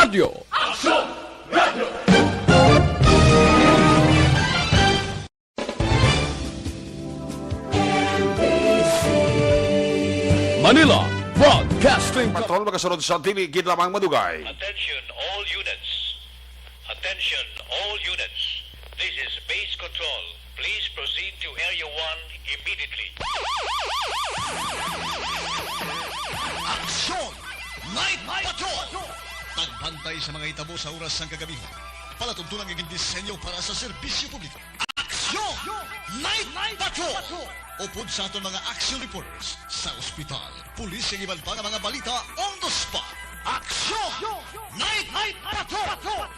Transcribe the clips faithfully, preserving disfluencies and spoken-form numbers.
Radyo. Aksyon! Radyo! Manila Broadcasting. Patrol magasunod sa dili gid lamang madugay. Attention all units. Attention all units. This is Base Control. Please proceed to Area one immediately. Aksyon! Night Patrol! Tagbantay sa mga hitabo sa oras sang kagabi. Palatuntunan nga gindisenyo para sa serbisyo publiko. Aksyon! Night Patrol! Upod sa aton mga action reporters sa ospital, pulis, kag iban pa nga mga balita on the spot. Aksyon! Night Patrol!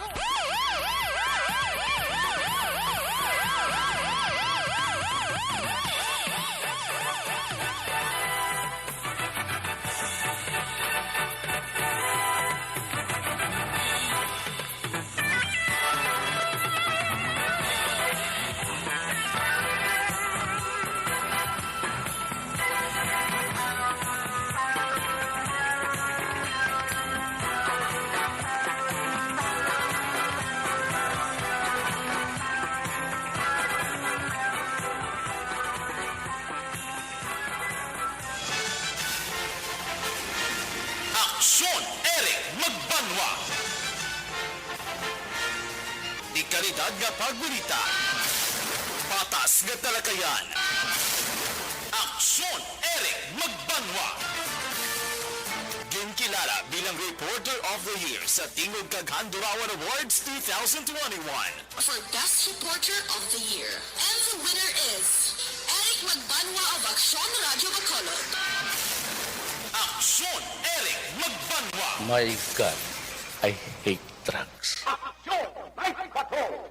Aksyon, Eric Magbanwa. Di kalidad nga pagbalita. Patas nga talakayan. Aksyon, Eric Magbanwa. Ginkilala bilang Reporter of the Year sa Tingog kag Handurawan Awards two thousand twenty-one. For Best Reporter of the Year. And the winner is Eric Magbanwa of Aksyon Radyo Bacolod. Aksyon, Eric Magbanwa. My God, I hate drugs. Aksyon, Night Patrol.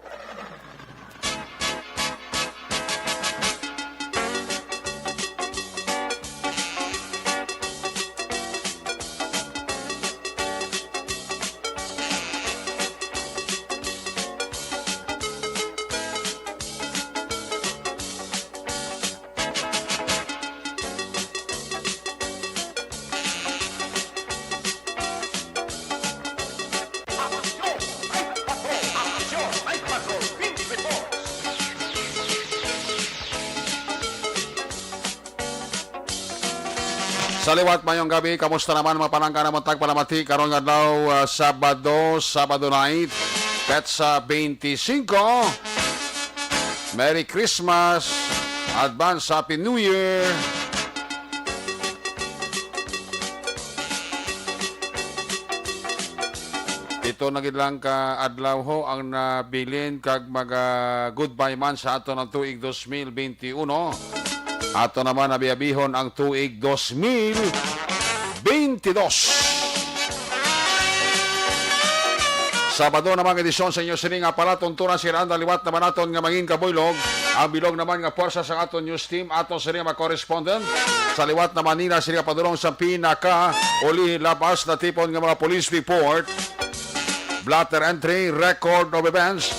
Sa liwat, mayong gabi. Kamusta naman, mga palangga, namang tagpalamati karon nga adlaw, ah, Sabado, Sabado night, petsa twenty-five. Merry Christmas, advance Happy New Year. Ito na gid lang ka adlaw ho ang nabilin kag mag, ah, goodbye man sa aton ang tuig dos mil benti uno. Ato naman abiabihon ang tuig dos mil benti dos. Sabado naman edisyon sa inyo sini nga palatuntunan, sila ang liwat naman naton nga mangin kabuylog. Ang bilog naman nga pwersa sa aton news team, aton sini nga mga correspondent. Sa liwat naman nila sila padulong sa pinaka uli labas na tipon nga mga police report. Blotter entry, record of events.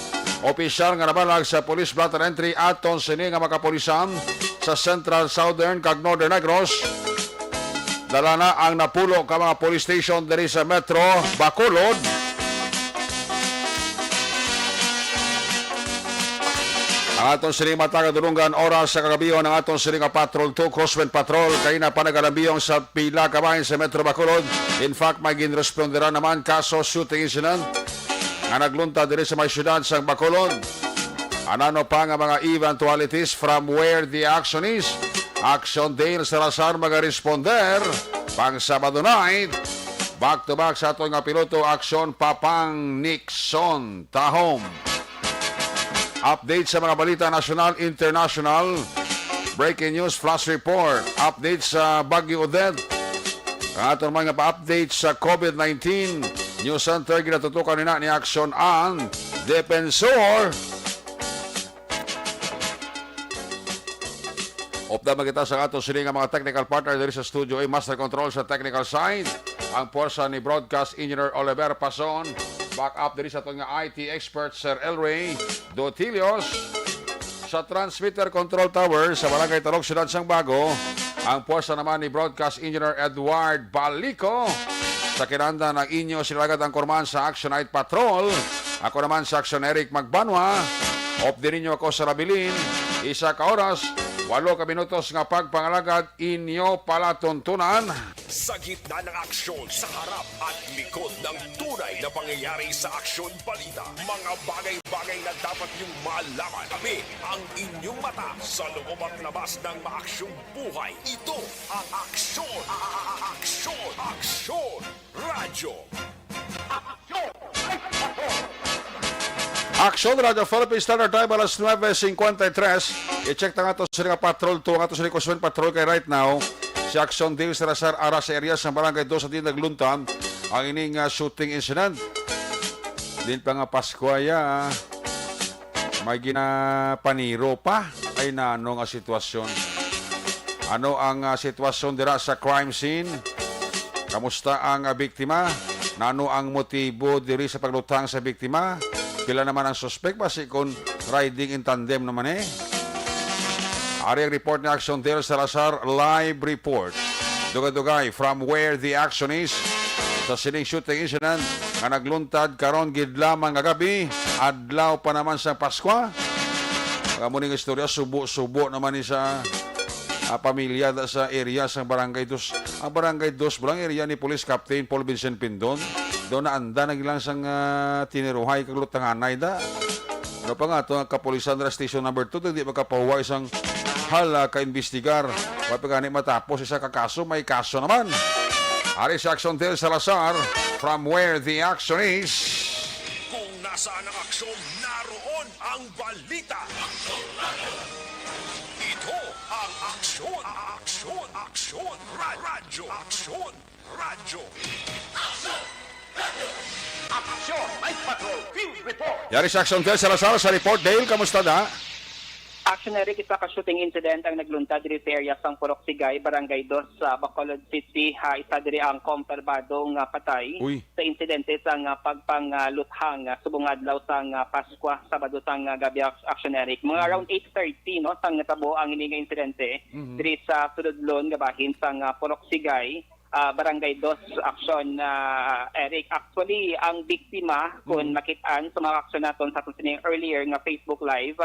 Opisyal nga nabalag sa police blotter entry aton sini nga mga kapulisan sa Central, Southern, kag Northern Negros. Dala na ang napulo ka mga police station diri sa Metro Bacolod. Ang aton sini matag dulunggan oras sa kagabihon ang aton sini nga Patrol two, Crosswind Patrol, kay na pa nagalambiyong sa pila ka bahin sa Metro Bacolod. In fact, may ginresponderan naman kaso shooting incident nga nagluntad diri sa may siyudad sang Bacolod. Anano pa nga mga eventualities from where the action is? Action Dale Salazar magaresponder pang Sabado night. Back to back sa aton nga piloto, Action Papang Nixon Tahom. Update sa mga balita nasyonal, international. Breaking news, flash report. Update sa Bagyo Odette. Ang aton mga pa-update sa COVID nineteen News Center, ginatutukan nina ni Action ang Defensor. Update man kita sa ato sini nga mga technical partner diri sa studio, ay master control sa technical side, ang pwersa ni Broadcast Engineer Oliver Pason, back up diri sa aton nga I T expert, Sir Elray Dotilios. Sa transmitter control tower sa Barangay Talog, Siyudad sang Bago, ang pwersa naman ni Broadcast Engineer Edward Balico. Sa kinanda ng inyo sila agad ang kurman sa Action Night Patrol. Ako naman sa Action Eric Magbanwa. Update ninyo ako sa Labilin. Isa ka oras, walo ka minutos nga pagpangalagad inyo palatuntunan. Sa gitna ng aksyon, sa harap at likod ng tunay na pangyayari sa aksyon balita, mga bagay-bagay na dapat niyong malaman. Kami ang inyong mata sa loob at labas ng maaksyong buhay. Ito ang aksyon, a-, a-, a-, aksyon, aksyon, radyo. Aksyon Radyo Philippine Standard Time, alas nuebe cincuenta y tres. I-check na nga to sa nga patrol to, nga to sa request patrol kay right now. Si Aksyon Dale Salazar ara sa area sa Barangay Dos sa din nagluntad ang ining, ah, shooting incident. Din pa nga Paskwa ya, may ginapaniro pa. Ay nano nga sitwasyon? Ano ang, ah, sitwasyon dira sa crime scene? Kamusta ang, ah, biktima? Nano ang motibo diri sa pagluthang sa biktima? Pila naman ang suspek? Basi kon riding in tandem naman eh. Ari ang report ni Action Dale Salazar, live report. Dugay-dugay from where the action is sa sining shooting incident nga nagluntad karon gid lamang nga gabi, adlaw pa naman sa Paskwa. Ang amo ning istorya, subo-subo naman ni sa, ah, pamilya da sa area sa Barangay Dos. Ang Barangay Dos, bulang area ni Police Captain Paul Vincent Pindon. Daw naanda na lang sang, ah, tiniruhay kag lutanganay da. Ano pa nga to, ang kapulisan ra Station Number Two, di makapahuway sang hala ka imbestigar. Wa pa gani matapos isa ka kaso, may kaso naman. Ari si Action Del Salazar, from where the action is. Kung nasaan ang aksyon, naroon ang balita. Ito ang aksyon, aksyon, aksyon, ra-, radyo, aksyon, radyo. Aksyon, Night Patrol, Field Report. Yari si Action Del Salazar sa report. Dale, kamusta da? Action, Eric, isa ka shooting incident ang nagluntad diri sa area sang Purok Sigay, Barangay Dos, sa Bacolod City. Ha, isa diri ang kompirmado nga patay Uy. sa insidente sang, ah, pagpangluthang, ah, subong adlaw sang, ah, Paskwa, Sabado sang, ah, gabi, Action, Eric. Mga Mhm. around eight thirty, no, sang natabo ang ini nga insidente Mhm. diri sa sulodlon nga bahin sang, ah, Purok Sigay, ah, Barangay Dos, Action, ah, Eric. Actually, ang biktima, kung Mhm. makit-an sa mga aksyon naton sa aton sining earlier nga Facebook Live,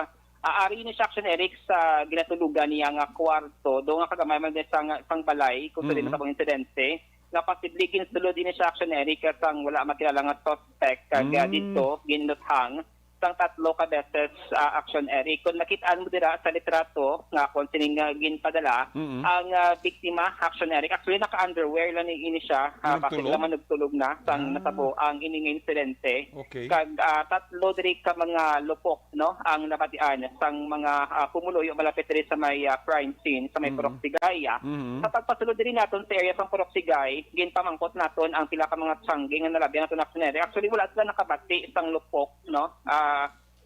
ah, ari ni siya, Action Eric, sa ginatulugan niya nga kwarto, do nga kagamay man din sang, sang balay, kung sa Mhm. din sa insidente, nga posible ginsulod ini siya, Action Eric, sang wala makilala nga suspect, kag, ah, Mm. dito, ginluthang sang tatlo ka beses, ah, Action Eric. Kung makit-an mo dira sa litrato nga akon sining, ah, ginpadala, Mm. ang, ah, biktima, Action Eric, actually, naka-underwear lang ni ini siya, ah, Nagtulog? bakit lang man nagtulog na sang Ah. natabo ang ini nga insidente. Okay. Kag, ah, tatlo diri ka mga lupok, no, ang nabatian sang mga, ah, pumuluyo malapit diri sa may, ah, crime scene sa may Mm. Purok Sigay, ah. Mm. Sa pagpasulod diri naton sa area sang Purok Sigay, ginpamangkot naton ang pila ka mga tiyangge nga nalabi naton, Action Eric. Actually, wala sila nakabati sang lupok, no? Ah,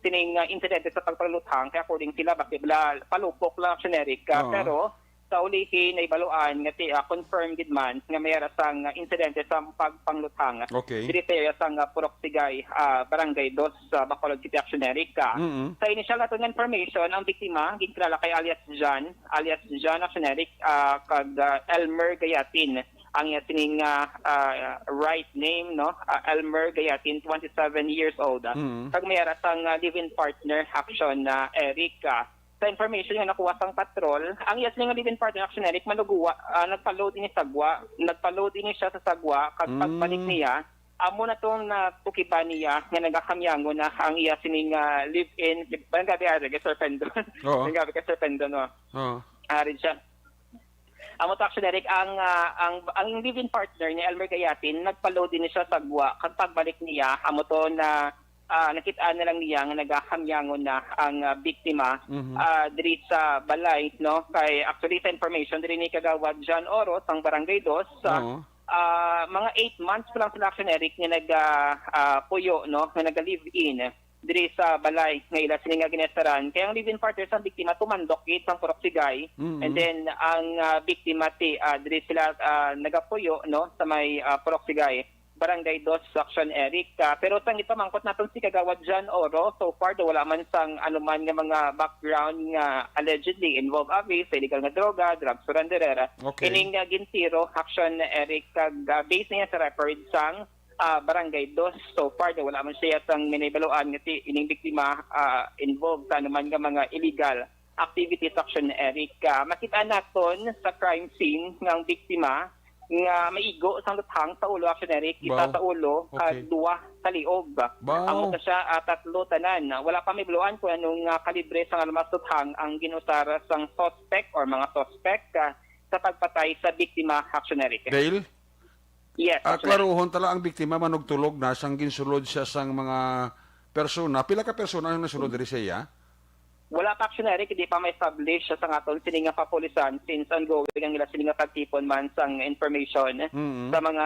sining, ah, insidente sa pagpangluthang, kay according sila, basi bala palupok lang, Action Eric. Ah, Oo. pero sa ulihi, naibaluan nga ti, ah, confirm gid man nga may ara sang, ah, insidente sa pagpangluthang Okay. diri sa area sang, ah, Purok Sigay, ah, Barangay Dos, sa Bacolod City, Action Eric. Mm. Sa initial naton nga information, ang biktima ginkilala kay alias John, alias John, Action Eric, ah, kag, ah, Elmer Gayatin ang iya sining, ah, ah, right name, no? Ah, Elmer Gayatin, twenty-seven years old, ah. Mm. Kag may ara sang, ah, live-in partner, Action, ah, Eric, ah. Sa information nga nakuha sang patrol, ang iya sining live-in partner, Action Eric, maluguwa, ah, nagpa-load ini sagwa, nagpa-load ini siya sa sagwa, kag Mm. pagbalik niya, amo na tong natukiban niya nga nagakamyangon na ang iya sining, ah, live-in, barangay ari kay Sir Pendon. Oo. Barangay kay Sir Pendon, no? Oo. Ari siya. Amo to, Action Eric, ang, ah, ang, ang live-in partner ni Elmer Gayatin, nagpa-load din siya sa sagwa. Kag pagbalik niya, amo to na, ah, nakit-an na lang niya nga nagahamyangon na ang, ah, biktima, Mhm. ah, diri sa balay, no? Kay actually, sa information diri ni Kagawad John Oro, sang Barangay Dos, ah, Oo. ah, mga eight months pa lang sila, Action Eric, nga nag, ah, ah, puyo, no? Nga naga-live-in diri sa balay nga ila sini nga ginestaran. Kay ang live-in partner sang biktima tumandok gid sang Purok Sigay. Mm-mm. And then ang, ah, biktima ti, ah, diri sila, ah, nagapuyo, no, sa may, ah, Purok Sigay. Barangay Dos Action Eric. Ah, pero sang ipamangkot naton si Kagawad John Oro, so far daw wala man sang anuman nga mga background nga allegedly involved abi sa illegal nga droga, drug surrenderer. Okay. Ining ah, gintiro Action Eric kag ah, based niya sa record sang ah, Barangay Dos, so far daw wala man siya sang minahibaluan nga si ining biktima ah, involved sa anuman nga mga illegal activities Action Eric. Ah, makita naton sa crime scene nga ang biktima nga maigo sang luthang sa ulo Action Eric, isa Wow. sa ulo, kag Okay. duwa sa liog. Wow. Amo na siya ah, tatlo tanan. Wala pa mahibaluan kung anong ah, kalibre sang armas luthang ang ginusar sang suspect or mga suspect ah, sa pagpatay sa biktima Action Eric. Dale, Yes, ah, Action Eric. Klaruhon tala ang biktima manugtulog na sang ginsulod siya sang mga persona. Pila ka persona ang nasulod diri sa iya? Wala pa Action Eric, hindi pa ma-establish sa aton sini nga kapulisan since ongoing ang ila sini nga pagtipon man sang information Mm. sa mga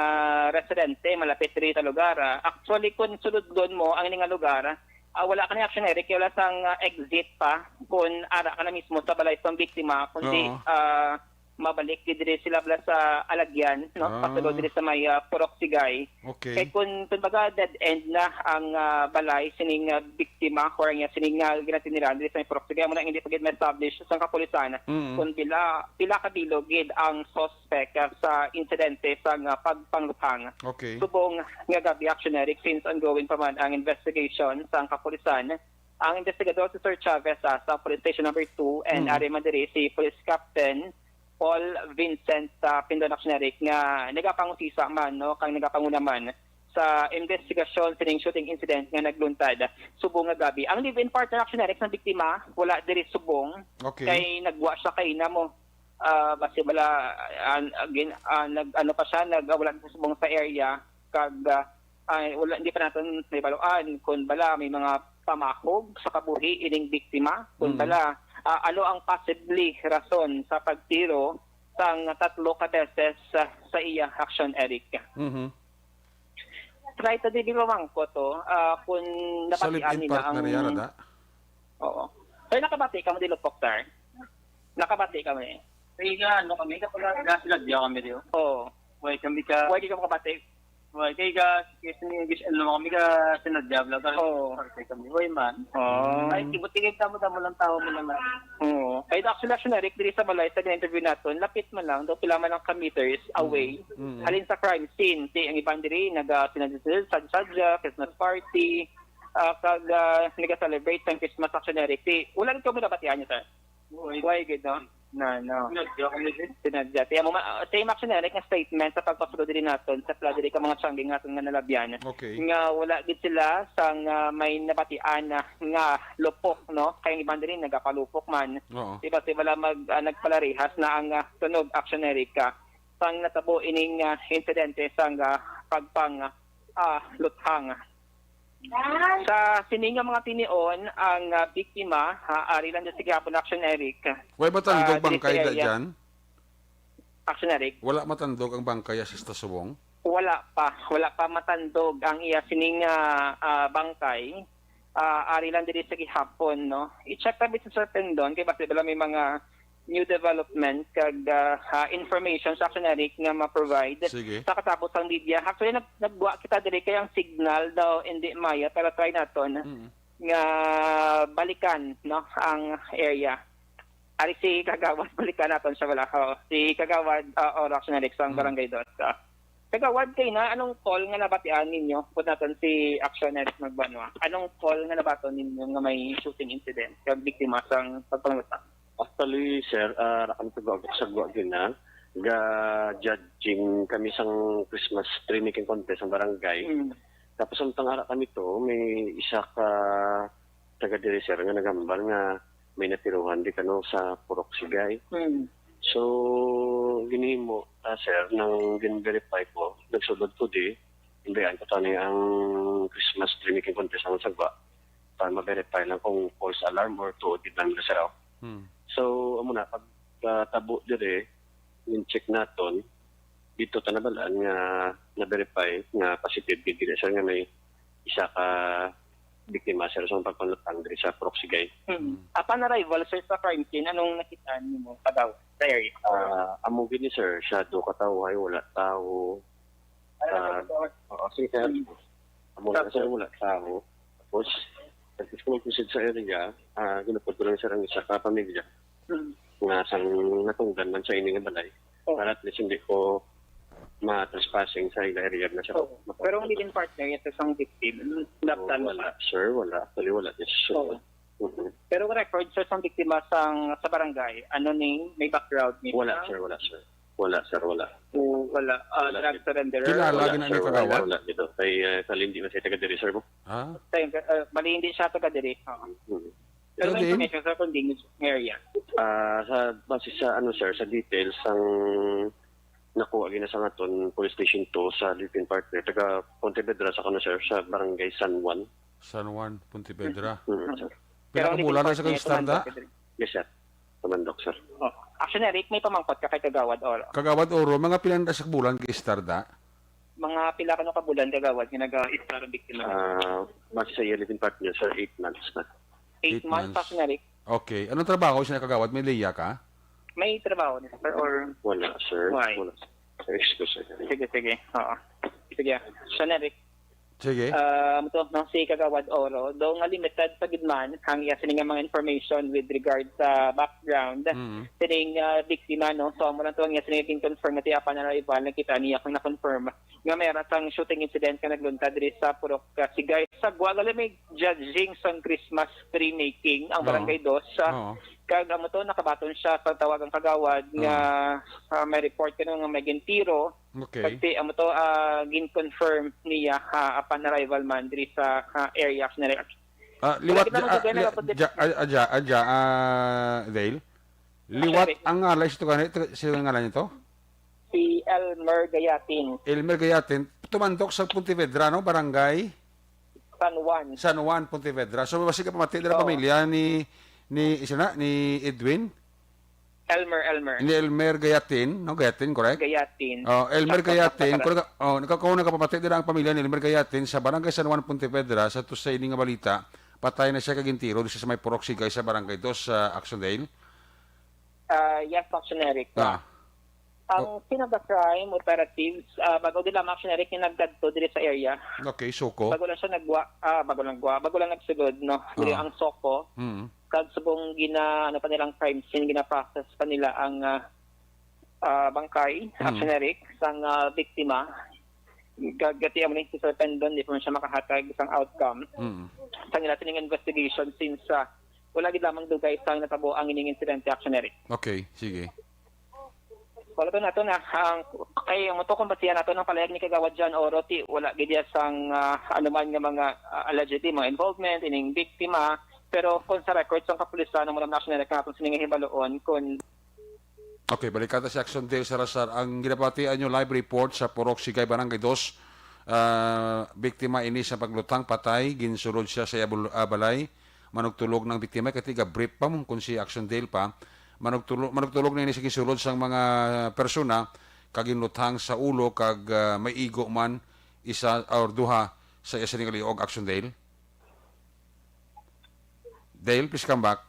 residente malapit diri sa lugar. Ah, actually, kung sulodon mo ang ini nga lugar, ah, wala ka na Action Eric, wala sang ah, exit pa kung ara ka na mismo sa balay sang biktima, kundi Oo. ah, mabalik gid diri sila bala sa alagyan, no? Ah. Pasulod diri sa may ah, Purok Sigay. Okay. Kay kung kumbaga dead end na ang ah, balay sining ah, biktima or niya sining uh, ginatiniran diri sa may Purok Sigay, amo na hindi pa gid ma-establish sa kapulisan Mm. kung pila pila ka bilog gid ang suspect ah, sa insidente sa ah, pagpangluthang. Okay. Subong nga gabi Action Eric, since ongoing pa man ang investigation sa kapulisan, ang investigador si Sir Chavez ah, sa Police Station Number two and Mm. ari man diri si Police Captain Paul Vincent sa Pindon Action Eric nga nagapangusisa man, no, kang nagapanguna man sa investigasyon sining shooting incident nga nagluntad subong nga gabi. Ang live-in partner Action Eric sa biktima wala diri subong Okay. kay nagwa siya kay na mo ah basi wala ah, again ah, nag ano pa siya nag wala diri subong sa area kag ah, ay, wala hindi pa naton nahibaluan kung bala may mga pamahog sa kabuhi ining biktima kung Mm. bala ah, ano ang possibly rason sa pagtiro sang tatlo ka beses ah, sa iya Action Eric. Mhm. Try to di mamangko to ah, kung Sa nabatian live-in nila ang partner yan, ada? Oo. Kaya nakabati ka mo di Lupok, sir? Nakabati ka mo eh. Kaya nga, ano kami, kapag nasiladya kami diyo. Oo. Why kami ka, Why di ka makabati? why kaya ka, kasi ni English, ano kami ka, sinadya, vlog, Oo. Kaya kami, why man? Oo. Ay, kibuti kayo, tamo-tamo lang, tao mo lang na. Oo. Kay Doc Sila Eric, diri sa balay, sa interview naton, lapit man lang, daw pila man lang ka meters away. Mm. Halin sa crime scene, si ang iban diri, nag-, ah, sinadya-sadya, Christmas party, ah, kag ah, nag-celebrate sang Christmas Action Eric. Si, wala rin kami nabatian niya, sir. Why? Why gid, no? No, no. Sinadya kami din. Sinadya. Tiyan mo, ma-, same Action Eric nga statement sa pagpasulo diri naton sa pila diri ka mga tiyanggi nga aton nga nalabyan. Okay. Nga wala gid sila sang ah, may nabatian na nga lupok, no? Kay ang iban diri nagapalupok man. Oo. Diba, si wala mag, ah, nagpalarihas na ang ah, tunog Action Eric ah, sang natabo ining ah, insidente sang ah, pagpang ah, luthang. Sa sini nga mga tinion, ang ah, biktima ah, ari lang dyan sa gihapon Action Eric. Way matandog Ah, diri bangkay sa da area. Dyan? Action Eric. Wala matandog ang bangkay sa subong? Wala pa. Wala pa matandog ang iya sining ah, ah, bangkay. Ah, ari lang diri sa gihapon, no? I-check ta sa Sir Pendon kay basi bala may mga new development kag ah, ah, information sa Action Eric nga ma-provide Sige. sa katapos ang media. Actually, nag nagwa kita diri kay ang signal daw hindi maya, pero try naton Mm. nga balikan, no, ang area. Ari si Kagawad, balikan naton siya wala. Oh, si Kagawad uh, Oro Action Eric sa Mm. Barangay Dos. Ah. Kagawad, kay na anong call nga nabatian ninyo? Put naton si Action Eric Magbanwa. Anong call nga nabaton ninyo nga may shooting incident kag biktima sang pagpangutang? Actually, sir, ah, ra kami sa gwa, sa gwa gina, ga judging kami sang Christmas tree making contest sa barangay. Mm. Tapos samtang ara kami to, may isa ka taga diri, sir, nga nagambal nga may natiruhan di kano sa Purok Sigay. Mm. So, ginhimo ta, sir, nang gin-verify ko, nagsulod ko di, hindi ko tani ang Christmas tree making contest ang sagwa para ma-verify lang kung false alarm or tuod gid lang, sir, oh. Hmm. So, amo na, pag ah, tabo dire, in-check naton, dito ta nabalaan nga na-verify nga positive gid diri, sir, nga may isa ka biktima, sir, sa pagpanlutang diri sa Purok Sigay. Mm. Upon arrival, sir, sa crime scene, anong nakita nimo, Kagawad, sa area? Ah, amo gid ni, sir, shadow ka tawo, ay wala tawo. Ah, oo, sir, kaya amo na, sir, wala tao. Tapos, nag-disconnect ko, sir, sa area, ah, ginupod ko lang, sir, ang isa ka pamilya Mm. nga sang natungdan man sa ini nga balay. Oh. Para at least hindi ko ma-trespassing sa ila area na, sir. Oh. Pero ang live-in partner niya sa isang victim, Oo, naptan mo wala, pa? Sir, wala. Actually, wala, yes, sir. Oo. Mhm. Pero record, sir, sang biktima sang, sa barangay, ano ning may background ni Wala, sang sir, wala, sir. Wala, sir, wala. Oh, wala. Ah, Wala, drug sir. Surrenderer? Kilala Wala, gina ni sir, wala, kagawad? Wala, dito. Kay, ah, Kalindi man siya taga diri, sir, mo. Ha? Sa, ah, bali, hindi siya taga diri. Oo. Mhm. Pero Pero may din? Information, sir, kung di niyo area. Ah, sa, base sa, ano, sir, sa details, ang nakuha gina sa aton Police Station two sa live-in partner, taga Pontevedra sa, ano, sir, sa Barangay San Juan. San Juan, Pontevedra. Mm, sir. Pila Pero ka ang bulan na living sa partner, kag-istorya? Tumandok, sir. Yes, sir. Tumandok, sir. Oh. Actually, Eric, may pamangkot ka kay Kagawad Oro. Kagawad Oro, mga pila na sa bulan kag-istorya? Mga pila ka na ka bulan, Kagawad, nga nag-istorya ang biktima? Ah, base sa iya live-in partner, sir, eight months na. Eight Eight months, months. Actually, Eric. Okay. Anong trabaho siya, Kagawad? May liya ka? May trabaho niya, sir, or Wala, sir. Why? Wala. Excuse, sir. Sige, sige. Oo. Sige. Siya na, Rick. Sige. Um, to, no, si Kagawad Oro, daw nga limited pa gid man ang iya sini nga mga information with regard sa background Mm. sining, ah, biktima, no? So, amo lang to ang iya sini nga confirm nga ti upon arrival, nakita niya kung na-confirm nga meron sang shooting incident nga nagluntad diri sa Purok, ah, Sigay. Sa Guagalamig, judging sang Christmas tree making ang Oo. Barangay Dos, ah, Oo. kag amo to, nakabaton siya sa tawag ang kagawad nga, Oo. ah, may report ka nga may gintiro. Okay. Kasi amo to, ah, gin-confirm niya, ah, upon arrival man diri sa, ah, area. Ah, liwat Wala kita dya, ah, magdugay na li-, dapat dya, ah, ah, dya, ah, dya, ah, Dale? Liwat Sorry. ang ngalan, sino ka, sino ang ngalan nito? Si Elmer Gayatin. Elmer Gayatin, tumandok sa Pontevedra, no? Barangay? San Juan. San Juan, Pontevedra. So, basi ka pamati dira Oo. pamilya ni, ni, isa na, ni Edwin? Elmer, Elmer. Ni Elmer Gayatin, no? Gayatin, correct? Gayatin. Oh, Elmer Sakto, Gayatin, sakto, correct. Oh, nagka-, kung nagkapamati dira ang pamilya ni Elmer Gayatin sa Barangay San Juan, Pontevedra, sa tusay ini nga balita, patay na siya kag gintiro, siya sa may Purok Sigay sa Barangay Dos sa Action Dale. Ah, yes, Action Eric. Ah. Ang Oh. Scene of the crime operatives, ah, bago din lamang, Action Eric, yung nagkadto diri sa area. Okay, SOCO. Bago lang siya nagwa-, ah, bago lang gwa-, bago lang nagsulod, no? Diri Ah. ang SOCO. Mm. Kag subong gina-, ano pa nilang crime scene, gina-process pa nila ang, ah, ah, bangkay, Mm. Action Eric, sang, ah, biktima. Gagati amo ni si Sir Pendon, di pa man siya makahatag sang outcome. Mm. Sa nila sining investigation since, ah, wala gid lamang dugay sang natabo ang ining insidente, Action Eric. Okay, sige. Wala to nato na ang kay mo to kung basihan nato ng palayag ni Kagawad John Oro, ti wala gid iya sang, ah, anuman nga mga, ah, allegedly mga involvement ining biktima, pero kung sa records sang kapulisan, ang mga Action Eric, nga atong sining hibaloon kung Okay, balik ta si Action Dale Salazar. Ang ginapatian nyo live report sa Purok Sigay, Barangay Dos. Ah, biktima ini sa paglutang patay, ginsulod siya sa iya bul-, ah, balay. Manugtulog ng biktima, kay tiga brief pa mo kung si Action Dale pa. Manugtulog, manugtulog na ini sa ginsulod sang mga persona, kag ginluthang sa ulo, kag, ah, may igo man, isa or duha sa iya sining liog, Action Dale. Dale, please come back.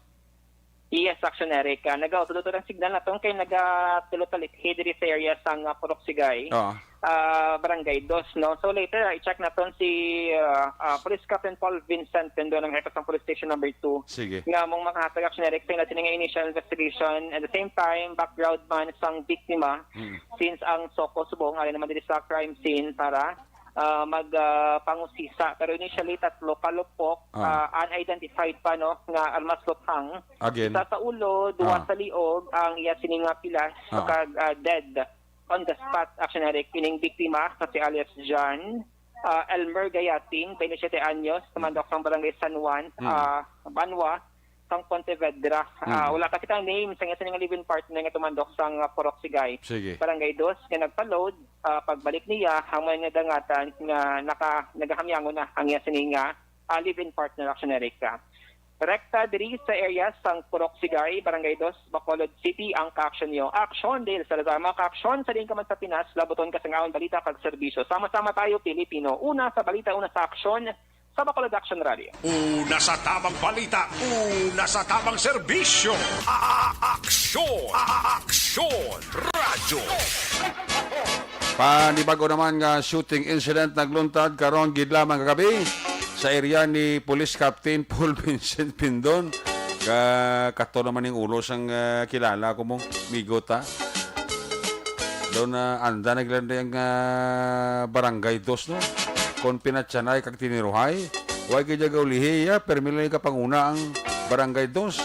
Yes, Action Eric. Ah, nagautod-utod ang signal naton kay nagatulo talithi diri sa area sang, ah, Purok Sigay, Oo. ah, Barangay Dos, no? So later, ah, i-check naton si, ah, ah, Police Captain Paul Vincent Tendo ng Hepe sang Police Station Number Two. Sige. Nga mong makahatag, Action Eric, sa ila sini nga initial investigation. At the same time, background man sang biktima, Mm. since ang SOCO subong ari naman diri sa crime scene para ah, mag, ah, pangusisa. Pero initially, tatlo ka lupok, Ah. ah, unidentified pa, no, nga armas luthang. Again. Isa sa ulo, duwa Ah. sa liog, ang iya sini nga pilas, Ah. kag, ah, dead on the spot, Action Eric, kining biktima nga si alias John, ah, Elmer Gayatin, twenty-siyete anyos, tumandok sang Barangay San Juan, Mm. ah, Banwa, sang Pontevedra. Ah, Mm. wala pa kita ang name sang isa nga live-in partner nga tumandok sang, ah, Purok Sigay. Sige. Barangay Dos, nga nagpa-load, ah, pagbalik niya, ang mga nadangatan nga naka-, nagahamyangon na ang iya sini nga, ah, live-in partner, Action Eric. Rekta diri sa area sang Purok Sigay, Barangay Dos, Bacolod City, ang ka-action niyo. Action, Dale Salazar, mga ka-action, sa diin ka man sa Pinas, labuton ka sang aon balita kag serbisyo. Sama-sama tayo, Pilipino. Una sa balita, una sa aksyon, sa Bacolod Action Radio. Una sa tamang balita, una sa tamang serbisyo. A-, a-, aksyon, a-, a-, aksyon, radyo. Panibago naman nga shooting incident nagluntad karon gid lamang kagabi sa area ni Police Captain Paul Vincent Pindon. Ka kato naman ning ulo sang, ah, kilala ko mo, migo ta. Daw na anda naglanday ang, ah, Barangay Dos, no? Kon pinatyanay kag tiniruhay, way gid gaulihi, ya, permi lang kapanguna ang Barangay Dos.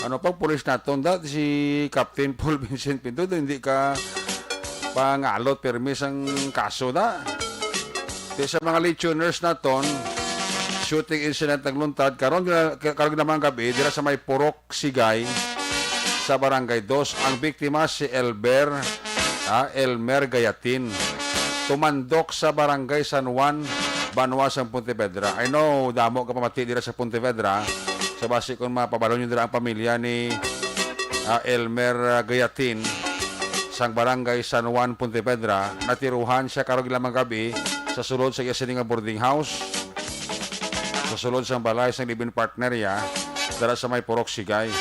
Ano pa, pulis naton da, si Captain Paul Vincent Pinto, hindi ka pangalot, permi sang kaso da. Di sa mga late tuners naton, shooting incident nagluntad, karon, karon naman gabi, dira sa may Purok Sigay, sa Barangay Dos. Ang biktima si Elber, ah, Elmer Gayatin. Tumandok sa Barangay San Juan, Banwa sang Pontevedra. I know, damo ka pamati dira sa Pontevedra. So, basi kung mapabalo nyo dira ang pamilya ni, ah, Elmer, ah, Gayatin, sang Barangay San Juan, Pontevedra, natiruhan siya karong lamang gabi sa sulod sa iya sini nga boarding house. Sa sulod sang balay sang live-in partner ya, dara sa may Purok Sigay.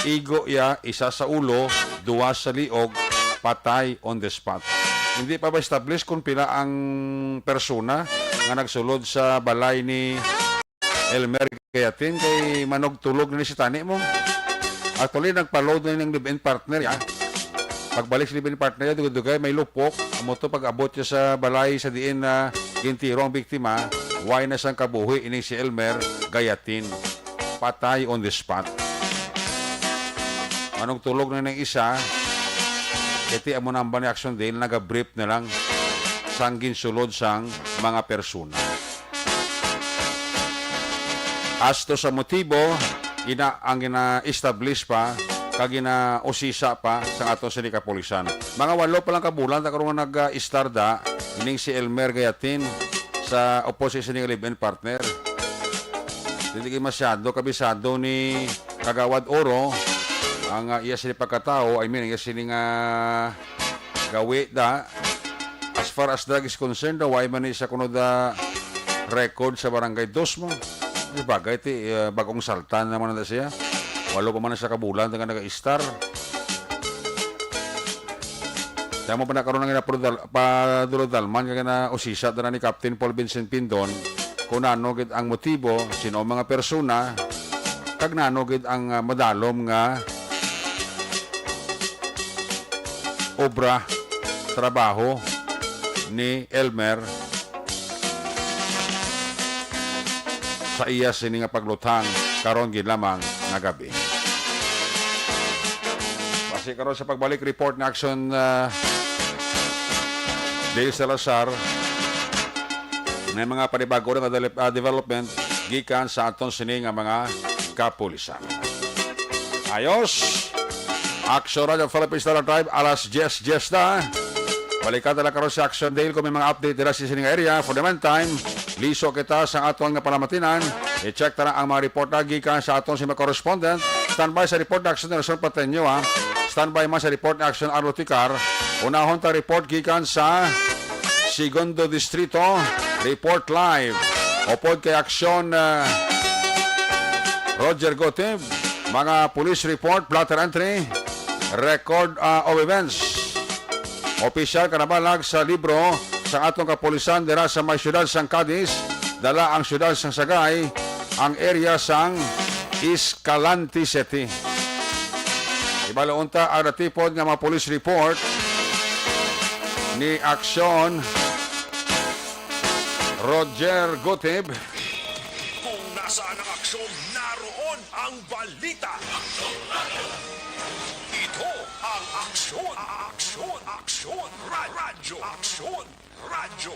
Igo ya, isa sa ulo, duwa sa liog, patay on the spot. Hindi pa ba establish kung pila ang persona nga nagsulod sa balay ni Elmer Gayatin, kay manugtulog na ni si tani mo. Actually, nagpa-load na ning live-in partner ya. Pagbalik sa live-in partner ya, dugay-dugay, may lupok. Amo to, pag-abot niya sa balay sa diin na gintiro ang biktima, way na sang kabuhi ining si Elmer Gayatin. Patay on the spot. Manugtulog na ning isa, kay ti amo na ang bani action din, nagabrief na lang sang ginsulod sang mga persona. As to sa motibo, ina ang gina-establish pa kag ginausisa pa sa aton sini kapulisan. Mga walo pa lang ka bulan ta karon nga nag-istar da ining si Elmer Gayatin sa opposite sini nga live-in partner. Dili gid masyado kabisado ni Kagawad Oro ang, ah, iya sini pagkatawo, I mean, iya sini nga gawi da. As far as drug is concerned, daw, way man ni siya kuno da record sa Barangay Dos mo. Di bagay, ti, eh, bagong saltan naman na siya. Walo pa man na siya kabulan, nga nag-istar. Kaya mo pa na karon ang ginapudal-, padulodalman, kaya na usisa na ni Captain Paul Vincent Pindon kung nano gid ang motibo, sino ang mga persona, kag nano gid ang, ah, madalom nga obra, trabaho ni Elmer sa iya sini nga pagluthang karon gid lamang nga gabi. Basi karon sa pagbalik report ni Action, ah, Dale Salazar, may mga panibago nga dele-, ah, development gikan sa aton sini nga mga kapulisan. Ayos. Action Radio Philippines Star Archive, alas diyes diyes na. Balikan na lang karon si Action Dale kung may mga update dira sa sining area. For the meantime, liso kita sa aton nga palamatinan. I-check ta na ang mga report na gikan sa aton sa mga correspondent. Standby sa report na Action Nelson Pateño, ha. Standby man sa report na Action Arlo Ticar. Unahon ta report gikan sa Segundo Distrito. Report live. Upod kay Action, ah, Roger Gotib, mga police report, blotter entry, record, ah, of events. Opisyal kanabalag sa libro sa atong kapulisan dira sa may siyudad sang Cadiz, dala ang siyudad sang Sagay, ang area sang Escalante City. Ibalo unta ang natipon nga mga police report ni Aksyon Roger Gutib. Kung nasaan ang aksyon, naroon ang balita. Ito ang Aksyon, Aksyon, Aksyon, Ra-, Radyo, Aksyon, Radyo.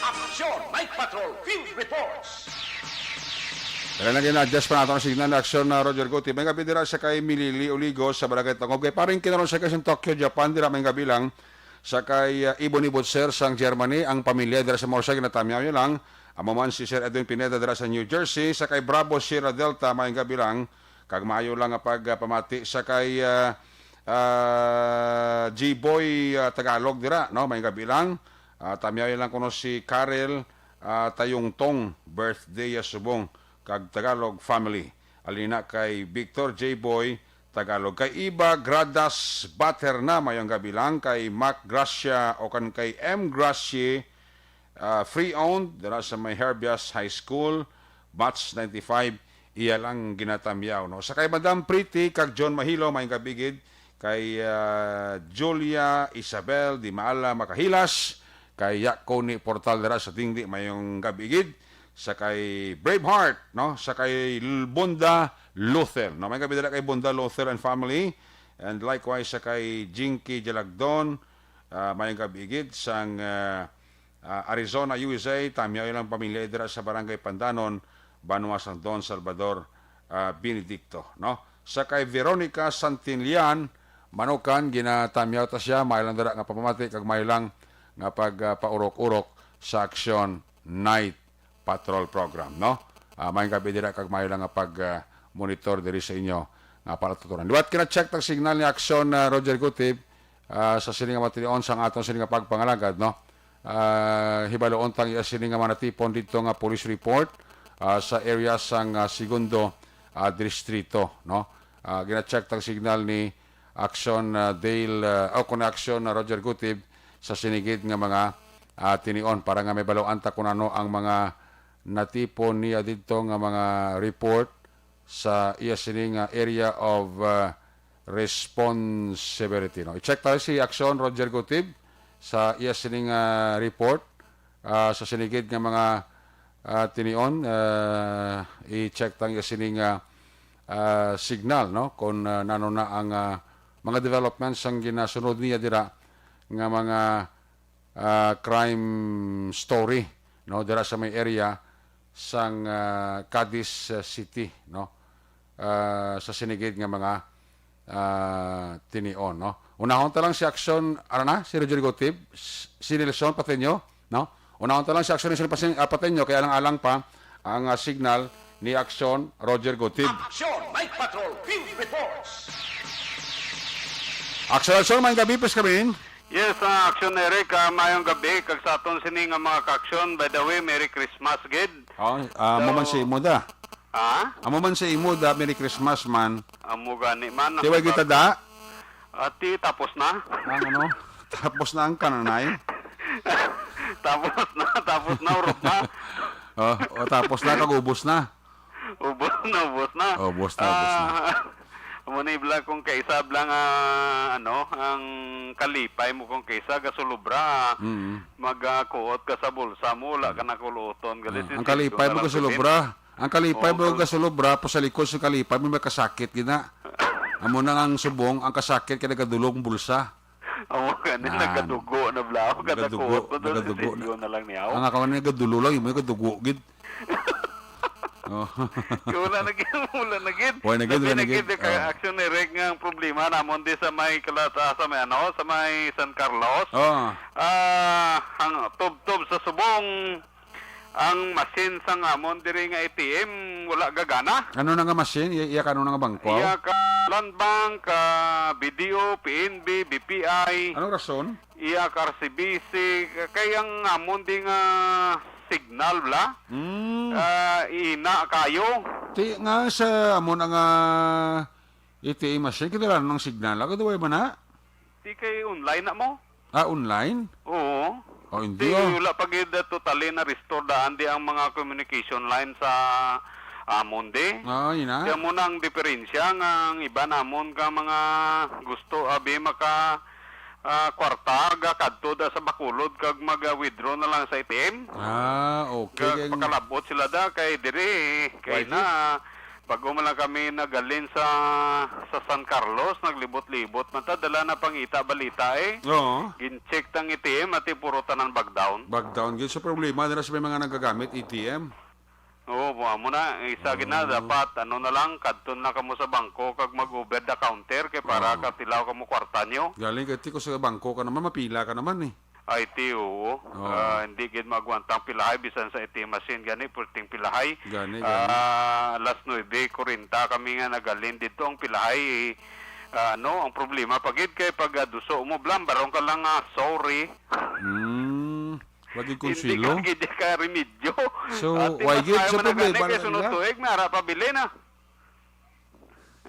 Aksyon, Night Patrol, Field Reports. Kaya na gina-adjust pa nato ang signal na Aksyon na Roger Gutib. May gabi dira sa kay Milili Oligo sa Barangay Tangob. Kay paring kinaroon sa kay Tokyo, Japan, dira may gabi lang. Sa kay, uh, Ibon Ibot, sir, sang Germany, ang pamilya dira sa Morsa, ginatamyaw niyo lang. Amo man si Sir Edwin Pineda dira sa New Jersey, sa kay Bravo Sierra Delta, may gabi lang. Kag maayo lang nga pagpamati sa kay, uh, uh, G-Boy, uh, Tagalog dira, no? May gabi lang. Uh, tamyaw lang kuno si Karel, uh, Tayungtong, birthday ya subong, kag Tagalog family. Alina kay Victor J. Boy, Tagalog. Kay Iba Gradas Baterna, mayong gabi lang. Kay Mac Gracia o kan kay M Gracie, ah, Free Owned, dira sa may Herbias High School, batch ninety-five, iya lang ginatamyaw, no? Sa kay Madam Pretty kag John Mahilo, mayong gabi gid. Kay, ah, Julia Isabel Di Maala Makahilas, kay Yakoni Portal dira sa Dingdi, mayong gabi gid. Sa kay Braveheart, no? Sa kay L-, Bonda Luther, no? May gabi dira kay Bonda Luther and family. And likewise sa kay Jinky Jalagdon, ah, mayong gabi gid sang, ah, ah, Arizona, U S A, tamyaw ilang pamilya dira sa Barangay Pandanon, banwa sang Don Salvador, ah, Benedicto, no? Sa kay Veronica Santillan, Manukan, ginatamyaw ta siya, may lang dira nga pamati, kag may lang nga pag, ah, paurok-urok sa Aksyon Night Patrol Program, no? Ah, may gabi dira, kag may lang nga pag, ah, monitor diri sa inyo nga palatuturan. Liwat kina-check tang signal ni Aksyon, ah, Roger Gutib, ah, sa sini nga matinion sang aton sini nga pagpangalagad, no? Ah, hibaluon tang iya sini nga manatipon dito nga police report, ah, sa area sang, ah, segundo, ah, distrito, no? Ah, gina-check tang signal ni Aksyon, ah, Dale, ah, o kon Aksyon, ah, Roger Gutib sa sinigid nga mga, ah, tinion para nga may baluan ta kung ano ang mga natipon niya didto nga mga report sa iya sini nga area of, ah, responsibility, no? I-check tayo si Aksyon Roger Gutib sa iya sini nga report, ah, sa sinigid nga mga, ah, tinion, ah, i-check tang iya sini nga, ah, signal, no? Kung, ah, nano na ang, ah, mga developments ang ginasunod niya dira nga mga, ah, crime story, no? Dira sa may area sang, ah, Cadiz, ah, City, no? Ah, sa sinigid nga mga, ah, tinion, no? Unahon ta lang si Aksyon, ano na, si Roger Gutib, s-, si Nelson Pateño, no? Unahon ta lang si Aksyon, Nelson Pasen-, ah, Pateño, kay alang-alang pa ang, ah, signal ni Aksyon Roger Gutib. Action Night Patrol Field Reports. Aksyon, Aksyon, may gabi, please come in. Yes, ah, Aksyon Eric, ah, mayong gabi, kag sa aton sini nga mga ka-aksyon, by the way, Merry Christmas gid. Oh, ah, amo man So, si imo da. Ha? Amo man si imo da, Merry Christmas man. Amo gani man, Di ba ang kita da? Ati, tapos na. Ang ano? Tapos na ang kananay? Tapos na, tapos na, urot na. Oh, o tapos na, kag ubos na. Ubos na, ubos na. Ubos na, ubos na. Ah, amo ni bla kung kaisa bla nga, ano, ang kalipay mo kung kaisa gasulubra. Mm. Magakuot ka sa bulsa mo, wala ka nakuluton. Gali Ah, si ang Sildo kalipay na mo lang gasulubra. Ang kalipay Oo, mo kal- gasulubra, po sa likod sa kalipay mo may kasakit gina. Amo na nga ang subong, ang kasakit kay nagadulog ang bulsa. Amo gani, Nan. nagadugo na bla. Nagadugo, Kadakuot ko doon si nagadugo Sildo na. na lang niya. Ang ako man nagadulo lang, yung may gadugo gid. Oh. Wala na gid, wala na gid. Wala na gid, Labi wala na na gid, gid, kay oh. Action Eric nga ang problema namon di sa may kalata, sa may ano, sa may San Carlos. Oh. Ah, ang tubtob sa subong, ang machine sang amon diri nga A T M, wala gagana. Ano na nga machine? Iya, iya ka ano na nga bangko? Iya ka Land Bank, ka B D O, P N B, B P I. Anong rason? Iya ka R C B C, kay ang amon di nga signal bla. Mm. Ah, ina kayo. Ti nga sa amon ang, ah, A T M machine, kinailangan ng signal. Ako, duway ba na? Di kay online na mo? Ah, online? Oo. Oh, hindi, Di, ah. wala pa gid totally na restore daan di ang mga communication line sa amon di. Ah, yun na. Kaya mo na ang diferensya nga ang iba namon ka mga gusto abi maka, ah, kwarta ga kadto da sa Bacolod kag mag, ah, withdraw na lang sa A T M. Ah, okay. Ga Kaya pakalabot sila da kay diri kay Why na Bago man lang kami nagalin sa, sa San Carlos, naglibot-libot man ta, dala na pangita balita eh. Oo. Gin-check tang A T M, ati puro tanan bagdown. Bagdown. Gid sa problema, dira sa may mga nagagamit A T M. Oo, mo, amo na. Isa gid na, Oo. dapat, ano na lang, kadto na kamo sa bangko, kag mag-over the counter, kay para Oo. katilaw kamo kwarta nyo. Galing, kay tiko sa bangko ka naman, mapila ka naman eh. I T, oo. Oo. Ah, hindi gid maagwanta ang pilahay bisan sa A T M machine gani, perting pilahay. Gani, gani. Ah, alas nuebe kuwarenta kami nga nagalin dito ang pilahay. Ah, ano, ang problema pa gid kay pag, ah, duso mo, blam, barong ka lang nga, sorry. Hmm. Wag gid Hindi konsilo. ka gid ka remedyo. So, Ate, why mas gid? maayo So, man na gani problema kay na sunod nila. tuig, may ara pa bilin, ah.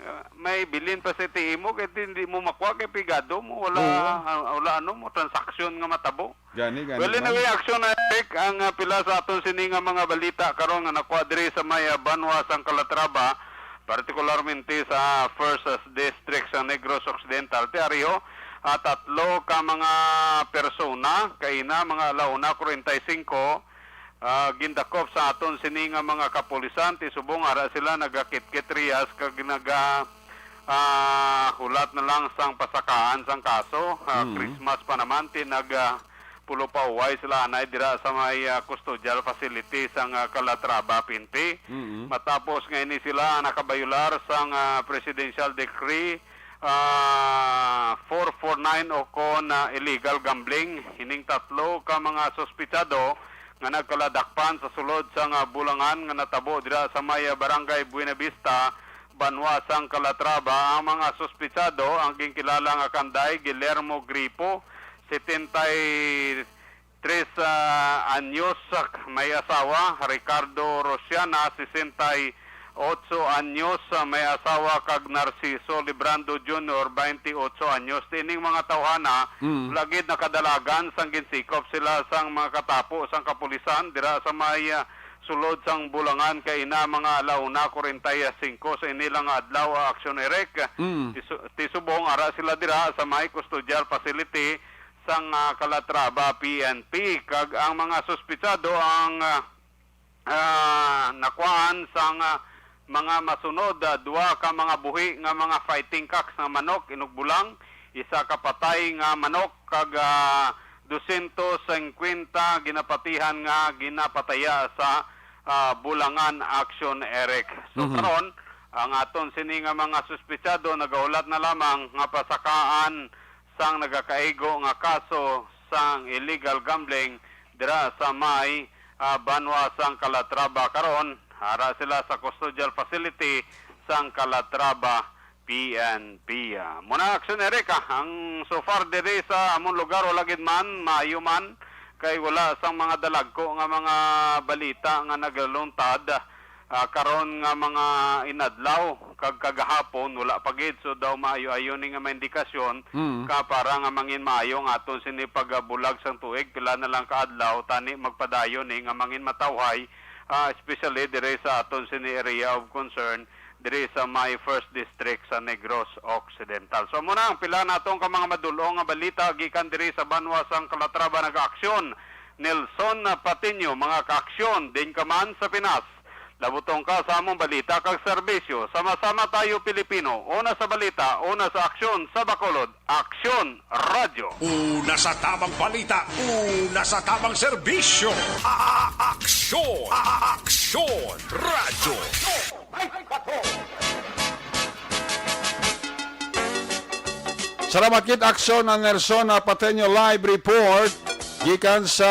Ah, may bilin pa sa T M mo, kay hindi mo makuha, kay pigado mo, wala, Oo. ah, wala ano mo, transaksyon nga matabo. Gani, gani Well, man. Anyway, Action Eric, ang, ah, pila sa aton sini nga mga balita karon nga nakuha diri sa may, ah, banwa sang Calatrava, partikularmente sa First, ah, District sa Negros Occidental. Ti ariho, ah, tatlo ka mga persona, kaina, mga alauna kuwarenta y singko, ah, gindakop sa aton sini nga mga kapulisan, ti subong ara sila nagakitkit riyas kag naga, ah, hulat na lang sang pasakaan sang kaso. Ah, Mm. Christmas pa naman, ti nag, ah, pulo pa uway sila anay dira sa may, ah, custodial facility sang, ah, Calatrava P N P. Mm. Matapos nga ini sila nakabayular sang, ah, Presidential Decree, ah, four four nine o kon, ah, illegal gambling. Ining tatlo ka mga suspitsado nga nagkaladakpan sa sulod sang, ah, bulangan nga natabo dira sa may, ah, Barangay Buenavista, banwa sang Calatrava. Ang mga suspitsado ang ginkilala nga kanday Guillermo Gripo, setenta y tres, ah, anyos, ah, may asawa, Ricardo Rosiana, sesenta y ocho anyos, ah, may asawa, kag Narciso Librando Junior, baynte otso anyos. Tining mga tawhana, Mm. lagid nakadalagan sang ginsikop sila sang mga katapo sang kapulisan dira sa may, ah, sulod sang bulangan kaina mga alauna kuwarenta y singko sa inilang adlaw, ah, Action Eric. Mm. Tisu-, tisubong ara sila dira sa may custodial facility sang, ah, Calatrava P N P, kag ang mga suspitsado ang, ah, ah, nakuhaan sang, ah, mga masunod, ah, duha ka mga buhi nga mga fighting cocks nga manok, inugbulang, isa ka patay nga manok, kag, ah, dosyentos singkwenta ginapatihan nga ginapataya sa, ah, bulangan, Action Eric. So, Mhm. karon, ang aton sini nga mga suspitsado nagahulat na lamang nga pasakaan sang nagakaigo nga kaso sang illegal gambling dira sa may, ah, banwa sang Calatrava karon. Ara sila sa custodial facility sang Calatrava P N P. Ah, muna, Action Eric, ah, ang so far diri sa amon lugar, wala gid man, maayo man, kay wala sang mga dalagko nga mga balita nga nagluntad, ah, karon nga mga inadlaw kag kagahapon, wala pa gid. So daw maayo-ayo ni nga mga indikasyon Mm. ka para nga mangin maayo ang aton sini pagbulag sang tuig, pila na lang ka adlaw, tani magpadayon ni nga mangin matawhay, ah, especially diri sa aton sini area of concern, diri sa may First District sa Negros Occidental. So, amo na ang pila naton ka mga madul-ong nga balita gikan diri sa banwa sang Calatrava. Nag-aksyon, Nelson Patiño, mga kaaksyon, din ka man sa Pinas. Labutong ka sa among balita kag serbisyo. Sama-sama tayo, Pilipino. Una sa balita, una sa aksyon, sa Bacolod. Aksyon Radyo. Una sa tamang balita, una sa tamang serbisyo. A-, a-, aksyon. A-, a-, aksyon. Radyo. Salamat gid, Aksyon, ang Nelson, ah, Pateño live report gikan sa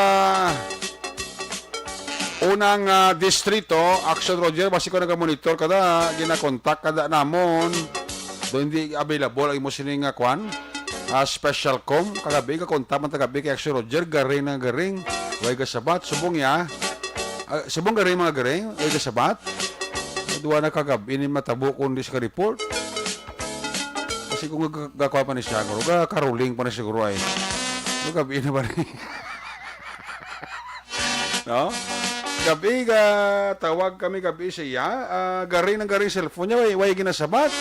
unang, ah, distrito. Aksyon, Roger, basi ko nagamonitor kada, ginakontak kada namon. Do hindi available ang imo sini nga kwan, ah, special com. Kagabi, kakontak man tagabi kay Aksyon Roger, garing na garing. Way gasabat, subong ya. Ah, subong garing mga garing, way gasabat. Duwa na kagabi ni matabo kung di siya ka-report. Kasi kung ga-, gakuha pa ni siya, guro, ga-caroling pa na siguro ay. Gabi na ba ni? No? Gabi, ga, tawag kami gabi siya. Ah, garing ng garing cellphone niya, way, way ginasabat.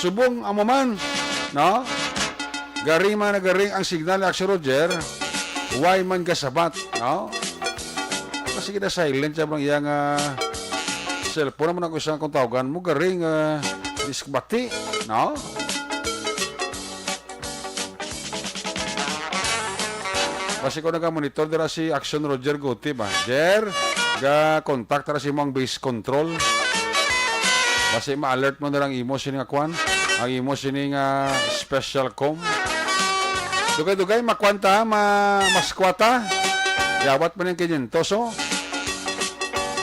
Subong amo man, no? Garing man na garing ang signal ni Aksyon Roger, way man gasabat, no? Kasi kita silent siya bang iya nga cellphone naman ako isang kung tawagan mo, garing, ah, diskbati, no? Basi ko naga-monitor dira si Action Roger Guti ba? Jer, ga-contact ra si mo ang base control. Basi ma-alert mo na lang imo sini nga kwan, ang imo sini nga special com. Dugay-dugay, makwanta, ma-, maskwata. Yawat mo ng kinyentos, oh.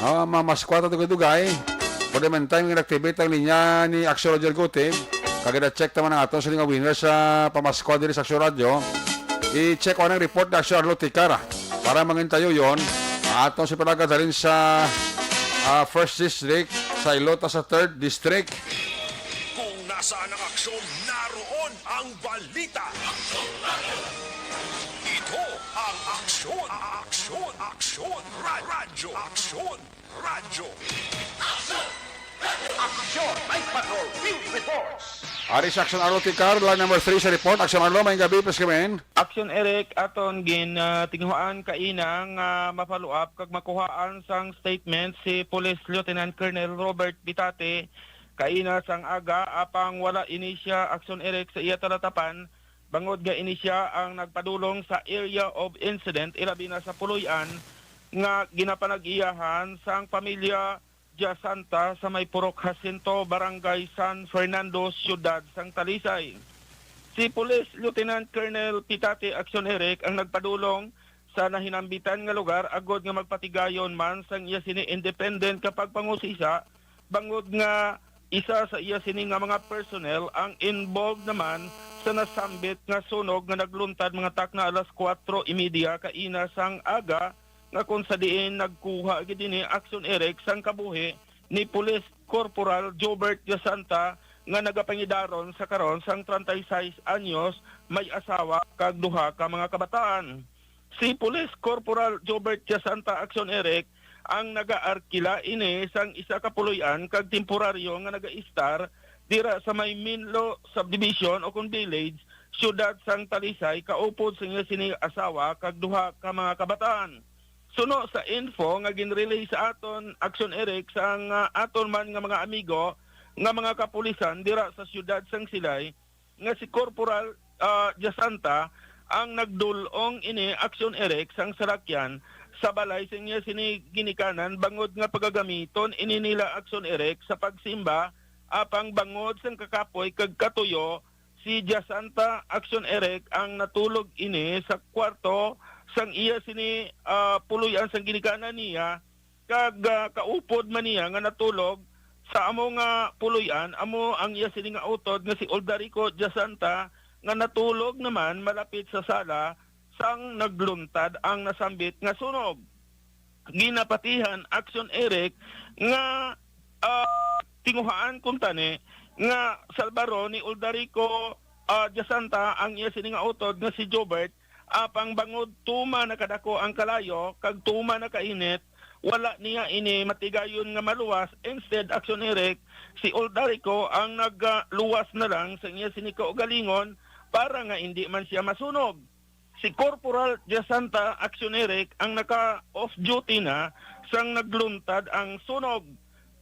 Ah, ma-, maskwata, dugay-dugay. For the meantime, in-activate ang linya ni Action Roger Guti. Kag na-check naman ang ato sa nga winner sa pamaskwa diri sa Action Radio. I-check ko ang report ni Action Arlo Tikara. Para mangin tayo yon, ato si panagadalin sa, ah, First District, sa Ilota sa Third District. Naroon ang balita. Ito ang Aksyon, Aksyon, Aksyon, Ra- Radyo, Aksyon, Radyo. Aksyon, Night Patrol, Field Reports. Ari sa Aksyon Arlo, ti Carl, line number three sa report. Aksyon Arlo, may gabi, please come in. Aksyon Eric, aton gin, ah, tinguhaan kaina nga ma-follow up kag makuhaan sang statement si Police Lieutenant Colonel Robert Bitate kaina sang aga, apang wala ini sia, Aksyon Eric, sa iya talatapan, bangod nga ini sia ang nagpadulong sa area of incident, ilabi na sa puloy-an nga ginapanag-iyahan sang pamilya Jasanta sa may Purok Jacinto, Barangay San Fernando, Siyudad sang Talisay. Si Police Lieutenant Colonel Pitate, Aksyon Eric, ang nagpadulong sa nahinambitan nga lugar agod nga magpatigayon man sang iya sini independent nga pagpangusisa, bangod nga isa sa iya sini nga mga personnel ang involved naman sa nasambit nga sunog nga nagluntad mga takna alas kuwatro y media kaina sang aga, nga kon sa diin nagkuha gid ini, Aksyon Eric, sang kabuhi ni Police Corporal Jobert Jasanta nga nagapangidaron sa karon sang treinta y seis anyos, may asawa kag duha ka mga kabataan. Si Police Corporal Jobert Jasanta, Aksyon Eric, ang nagaarkila ini sang isa ka puloy-an kag temporaryo nga nagaistar dira sa may Minlo Subdivision o kon Village, siyudad sang Talisay, kaupod sa iya sini asawa kag duha ka mga kabataan. Suno sa info nga ginrelay sa aton, Aksyon Eric, sang, ah, aton man nga mga amigo nga mga kapulisan dira sa siyudad sang Silay, nga si Corporal, ah, Jasanta ang nagdul-ong ini, Aksyon Eric, sang salakyan sa balay sa iya sini ginikanan, bangod nga pagagamiton ini nila, Aksyon Eric, sa pagsimba, apang bangod sang kakapoy kag katuyo, si Jasanta, Aksyon Eric, ang natulog ini sa kwarto sang iya sini, ah, puloy-an sang ginikanan niya, kag, ah, kaupod man niya nga natulog sa amo nga puloy-an, amo ang iya sini nga utod nga si Oldarico Jasanta, nga natulog naman malapit sa sala sang nagluntad ang nasambit nga sunog. Ginapatihan, Aksyon Eric, nga, ah, tinguhaan kuntani nga salbaron ni Oldarico, ah, Jasanta ang iya sini nga utod nga si Jobert, apang bangod tuman na kadako ang kalayo kag tuman na kainit, wala niya ini matigayon nga maluwas. Instead, Aksyon Eric, si Oldarico ang nagluwas na lang sa iya sini kaugalingon para nga indi man sia masunog. Si Corporal Jasanta, Aksyon Eric, ang naka-off duty na sang nagluntad ang sunog.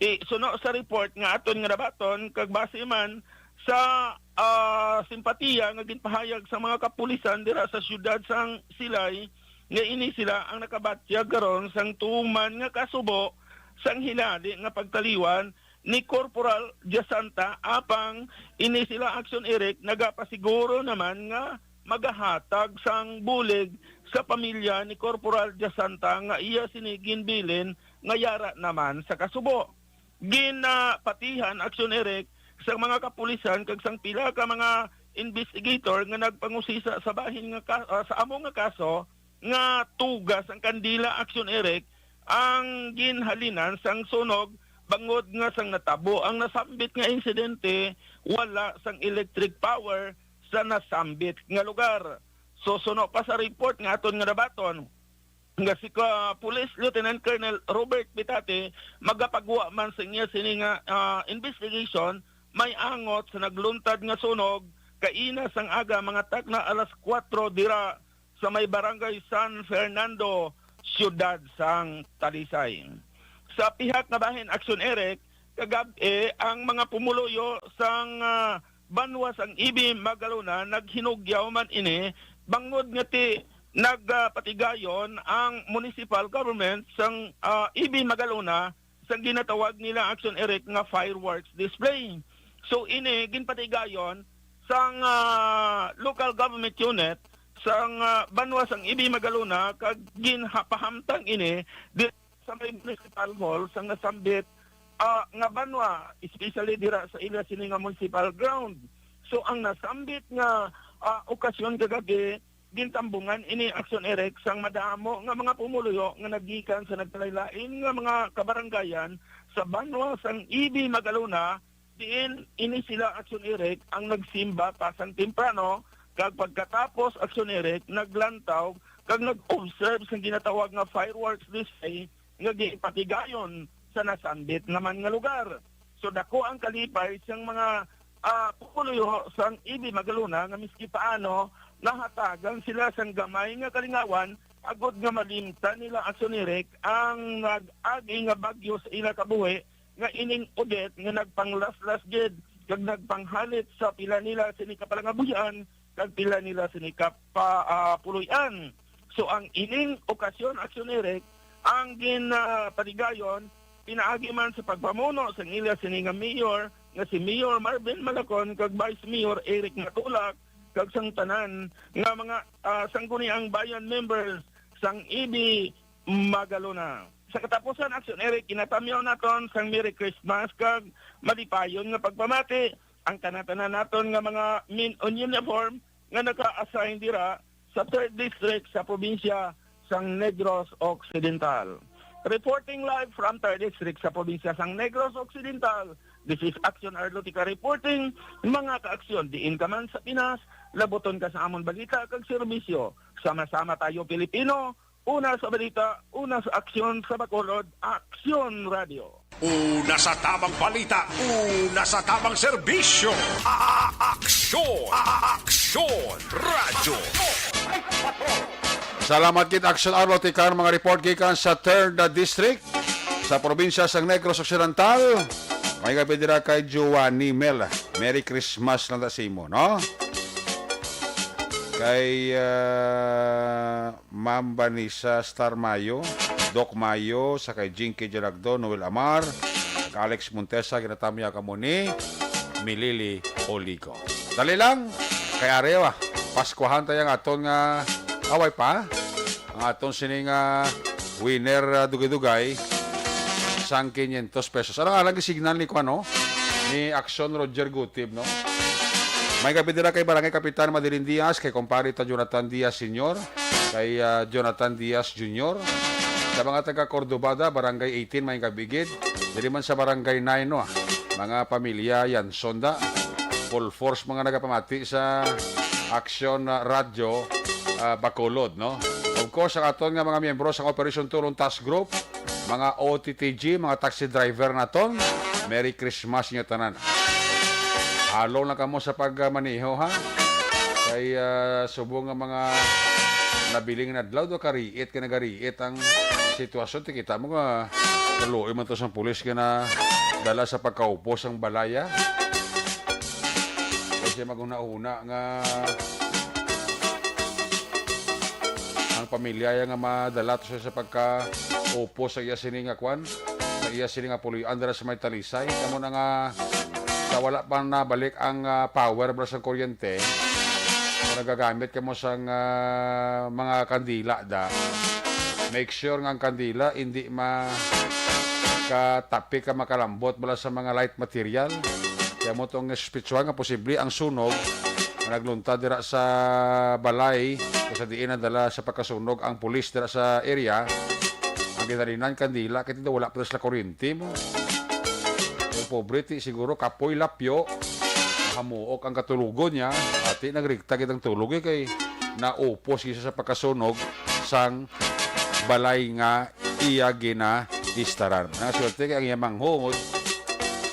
Ti, suno sa report nga aton nga nabaton, kag base man sa, ah, simpatiya nga ginpahayag sa mga kapulisan dira sa siyudad sang Silay, nga ini sila ang nakabatyag karon sang tuman nga kasubo sang hinali nga pagtaliwan ni Corporal Jasanta, apang ini sila, Aksyon Eric, nagapasiguro naman nga magahatag sang bulig sa pamilya ni Corporal Jasanta nga iya sini ginbilin nga yara naman sa kasubo. Ginapatihan, Aksyon Eric, sang mga kapulisan kag sang pila ka mga investigator nga nagpangusisa sa bahin nga ka-, ah, sa amo nga kaso nga tugas ang kandila, Aksyon Eric, ang ginhalinan sang sunog, bangod nga sang natabo ang nasambit nga insidente, wala sang electric power sa nasambit nga lugar. So, suno pa sa report nga aton nga nabaton, nga si ka-, Police Lieutenant Colonel Robert Bitate magapagwa man sa iya sini nga, ah, investigation, may angot sa nagluntad nga sunog kaina sang aga, mga takna alas kuwatro, dira sa may Barangay San Fernando, siyudad sang Talisay. Sa pihak nga bahin, Aksyon Eric, kagab-i ang mga pumuluyo sang, ah, banwa sang Ibi Magalona naghinugyaw man ini, bangod nga ti nagpatigayon ang municipal government sang, ah, Ibi Magalona sang ginatawag nila, Aksyon Eric, nga fireworks display. So, ini ginpatigayon sang, ah, local government unit sang, ah, banwa sang Ibi Magalona, kag ginpahamtang ini di sa may municipal hall sang nasambit, ah, nga banwa, especially dira sa ila sini nga municipal ground. So, ang nasambit nga, ah, okasyon kagab-i, gintambungan ini, Aksyon Eric, sang madamo nga mga pumuluyo nga nagikan sa nagkalain-lain nga mga kabarangayan sa banwa sang Ibi Magalona, Diin ini sila, Aksyon Eric, ang nagsimba pa sang temprano, kag pagkatapos, Aksyon Eric, naglantaw kag nag-observe sang ginatawag nga fireworks display nga ginpatigayon sa nasambit naman nga lugar. So, dako ang kalipay sang mga, ah, pumuluyo sang E B Magalona nga miski paano nahatagan sila sang gamay nga kalingawan agod nga malimtan nila, Aksyon Eric, ang nag-agi nga bagyo sa ila kabuhi nga ining Odette nga nagpanglaslas gid kag nagpanghalit sa pila nila sini ka palangabuhian kag pila nila sini ka pa, ah, puloy-an. So, ang ining okasyon, Aksyon Eric, ang gin, ah, padigayon pinaagi man sa pagpamuno sang ila sini nga mayor nga si Mayor Marvin Malacon kag Vice Mayor Eric Matulak kag sang tanan nga mga, ah, Sangguniang Bayan members sang E B Magalona. Sa katapusan, Aksyon Eric, ginatamyaw naton sang Merry Christmas kag malipayon nga pagpamati ang tanan-tanan naton nga mga men on uniform nga naka-assign dira sa Third District sa probinsya sang Negros Occidental. Reporting live from Third District sa probinsya sang Negros Occidental, this is Aksyon Arlotica reporting. Mga kaaksyon, diin ka man sa Pinas, labuton ka sa amon balita kag serbisyo. Sama-sama tayo, Pilipino. Una sa balita, una sa aksyon, sa Bacolod, Aksyon Radio. Una sa tabang balita, una sa tabang serbisyo. A-, a-, aksyon, a-, a-, aksyon, radyo. Salamat gid, Aksyon Arlo Ticar, mga report gikan sa Third District sa probinsya sang Negros Occidental. May gabi dira kay Giovanni Mel. Merry Christmas lang ta sa imo, no? Kay, ah, Ma'am Vanessa Star Mayo, Doc Mayo, sa kay Jinky Jalagdo, Noel Amar, kag Alex Montesa, ginatamya kamo ni Milili Oligo. Dali lang, kay arewa, Paskwahan tayo ang aton nga, away pa, ang aton sini nga winner, ah, dugay-dugay, sang quinientos pesos. Ano nga lang signal ni kuan, no? Ni Aksyon Roger Gutib, no? May gabi dira kay Barangay Kapitan Madeline Diaz, kay kumpare ta Jonathan Diaz Senior, kay, ah, Jonathan Diaz Junior. Sa mga taga Cordobada, Barangay eighteen, may gabi gid. Diri man sa Barangay nine, no? Mga pamilya yan, sonda. Full force mga nagapamati sa Aksyon, ah, Radyo, ah, Bacolod, no? Of course, ang aton nga mga miyembro sa Operation Tulong Task Group, mga O T T G, mga taxi driver naton, Merry Christmas inyo tanan. Along lang kamo sa pagmaneho, ha? Kay, ah, subong nga mga nabiling na adlaw, do kariit kay nagariit ang sitwasyon. Ti kita mo nga kaluoy man to sang pulis nga nadala sa pagkaupos ang balaya. Kasi maghuna-huna nga ang pamilya ya nga madala to siya sa pagkaupos sa iya sini nga kwan, sa iya sini nga puloy-an dira sa may Talisay. Kamo na nga sa wala pa nabalik ang, ah, power bala sa kuryente, kung nagagamit kamo sang, ah, mga kandila da, make sure nga ang kandila hindi makatapi ka makalambot bala sa mga light material. Kaya mo tong espitsuhan nga posible ang sunog nga naglunta dira sa balay kung sa diin nadala sa pagkasunog ang pulis dira sa area. Ang ginhalinan kandila kay tinda wala pa sila kuryente mo. Yung pobre ti siguro kapoy lapyo, hamuok ang katulogon niya, ati nagrikta kitang tulog eh, kay naupos siya sa pagkasunog sang balay nga iya ginaistaran. Ang swerte kay ang iya manghod,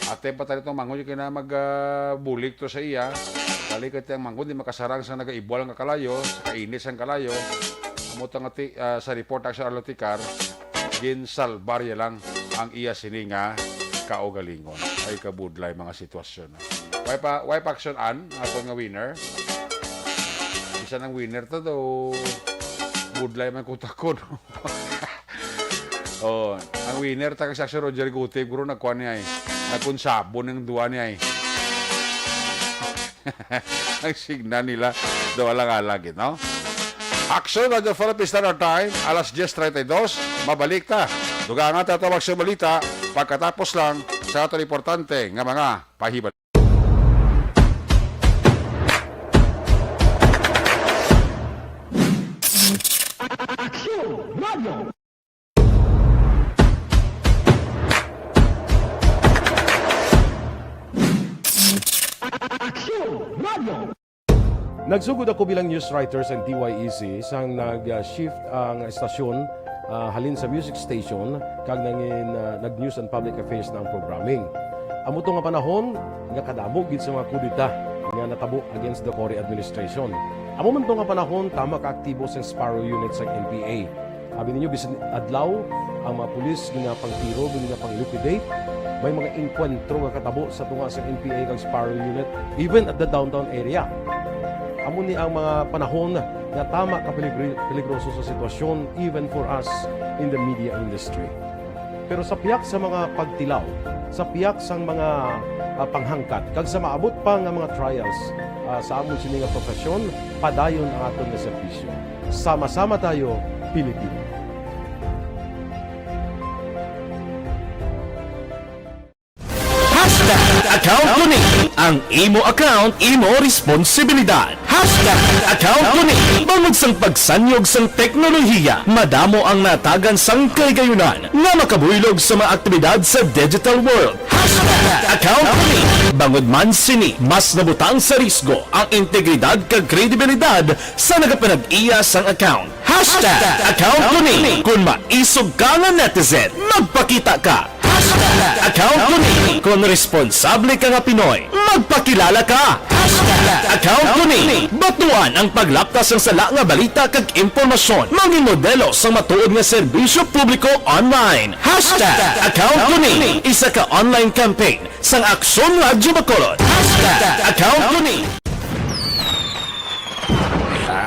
ate pa tayo itong manghod, yung kina mag, ah, bulig to sa iya. Balik ati ang manghod, di makasarang sa nagaibwal nga kalayo, sa kainit sang kalayo. Amo to nga ti-, ah, sa report, Aksyon Arlo Ticar, ginsalbar ya lang ang iya sini nga kaugalingon. Ay, kabudlay mga sitwasyon. Why pa, why pa Aksyon An, ato nga winner? Isa nang winner to, do budlay man kutakon. Oh, ang winner ta kag si Aksyon Roger Gutib, bro, nagkuan niya eh. Nagkunsabon ng duwa niya eh. Ang signal nila, daw alang-alang gid, no? Aksyon Radyo Philippine Standard Time, alas diyes treinta y dos, mabalik ta. Dugangan ta itong Aksyon Balita, pagkatapos lang sa aton importante nga mga pahibal. Aksyon Radyo. Aksyon Radio. Nagsugod ako bilang news writer sa T Y E C sang nag-shift ang estasyon, ah, halin sa music station kag nangin, ah, nag-news and public affairs na ang programming. Amo to nga panahon nga kadamo gid sa mga kudeta nga natabo against the Cory administration. Amo man to nga panahon, tama ka aktibo sang Sparrow Unit sang N P A. Abi ninyo, bisan adlaw, ang mga pulis ginapangtiro, ginapang-liquidate. May mga engkwentro nga katabo sa tunga sa N P A kag Sparrow Unit, even at the downtown area. Amo ni ang mga panahon nga tama ka peligri-, peligroso sa sitwasyon, even for us in the media industry. Pero sa pihak sa mga pagtilaw, sa pihak sang mga, ah, panghangkat, kag sa maabot pa nga mga trials, ah, sa amon sini nga profesyon, padayon ang aton nga serbisyo. Sama-sama tayo, Pilipino. Hashtag account ko ni. Ang imo account, imo responsibilidad. Hashtag account ko ni. Bangod sang pagsanyog sang teknolohiya, madamo ang natagan sang kahigayunan nga makabuylog sa mga aktibidad sa digital world. Hashtag account ko ni. Bangod man sini, mas nabutang sa risgo ang integridad kag kredibilidad sa nagapanag-iya sang account. Hashtag account ko ni. Kung maisog ka nga netizen, magpakita ka. Hashtag account ko ni. Kung responsable ka nga Pinoy, magpakilala ka. Hashtag account ko ni. Batuan ang paglapkas sang sala nga balita kag impormasyon. Mangin modelo sang matuod nga serbisyo publiko online. Hashtag account ko ni. Isa ka online campaign sang Aksyon Radyo Bacolod. Hashtag account ko ni.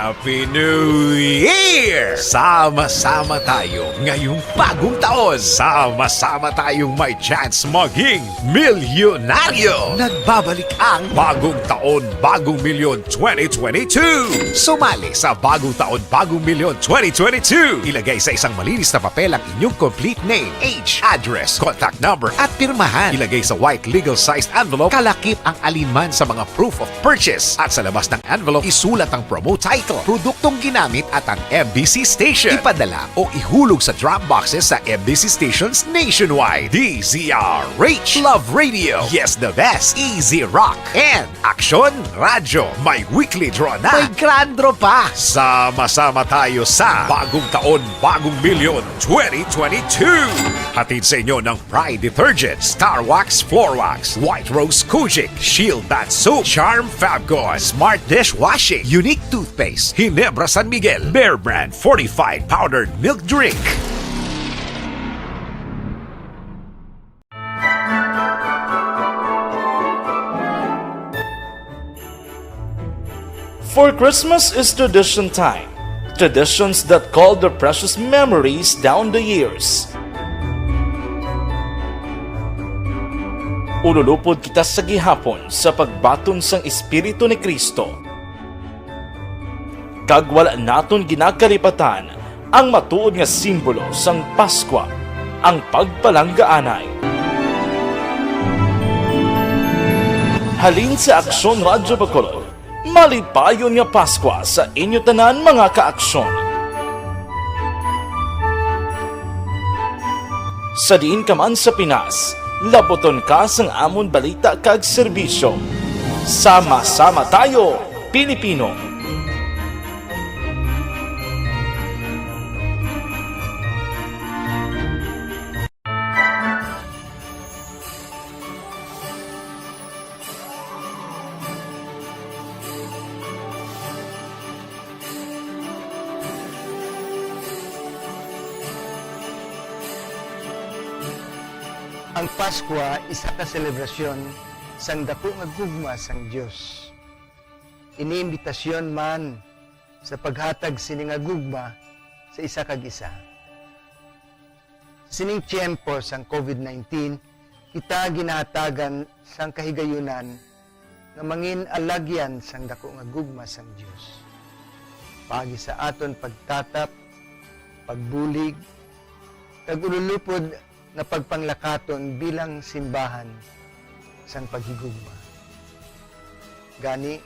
Happy New Year! Sama-sama tayo ngayong bagong taon. Sama-sama tayong may chance maging milyonaryo. Nagbabalik ang Bagong Taon, Bagong Milyon twenty twenty-two. Sumali sa Bagong Taon, Bagong Milyon twenty twenty-two. Ilagay sa isang malinis na papel ang inyong complete name, age, address, contact number, at pirmahan. Ilagay sa white legal-sized envelope, kalakip ang alinman sa mga proof of purchase. At sa labas ng envelope, isulat ang promo title, produktong ginamit, at ang M B C station. Ipadala o ihulog sa drop boxes sa M B C stations nationwide. D Z R H, Love Radio, Yes the Best, Easy Rock, and Aksyon Radyo, may weekly draw na. May grand draw pa. Sama-sama tayo sa Bagong Taon, Bagong Milyon twenty twenty-two. Hatid sa inyo ng Pride Detergent, Star Wax Floor Wax, White Rose Kojic, Shield Bath Soap, Charm Fabcon, Smart Dishwashing, Unique Toothpaste, Ginebra San Miguel, Bear Brand Fortified Powdered Milk Drink. For Christmas is tradition time, traditions that call their precious memories down the years. Ululupod kita sa gihapon sa pagbaton sang Espiritu ni Cristo. Kag wala naton ginakalipatan ang matuod nga simbolo sang Paskwa, ang pagpalanggaanay. Halin sa Aksyon Radyo Bacolod, malipayon nga Paskwa sa inyo tanan, mga ka-Aksyon. Sa diin ka man sa Pinas, labuton ka sang amon balita kag serbisyo. Sama-sama tayo, Pilipino! Ang Paskwa isa ka selebrasyon sang daku nga gugma sang Dios. Ini imbitasyon man sa paghatag sini nga gugma sa isa kag isa. Sa sining tiyempo sang COVID nineteen, kita ginahatagan sang kahigayunan nga mangin alagyan sang daku nga gugma sang Dios. Paagi sa aton pagtatap, pagbulig, kag ululupod nga pagpanglakaton bilang simbahan sang paghigugma. Gani,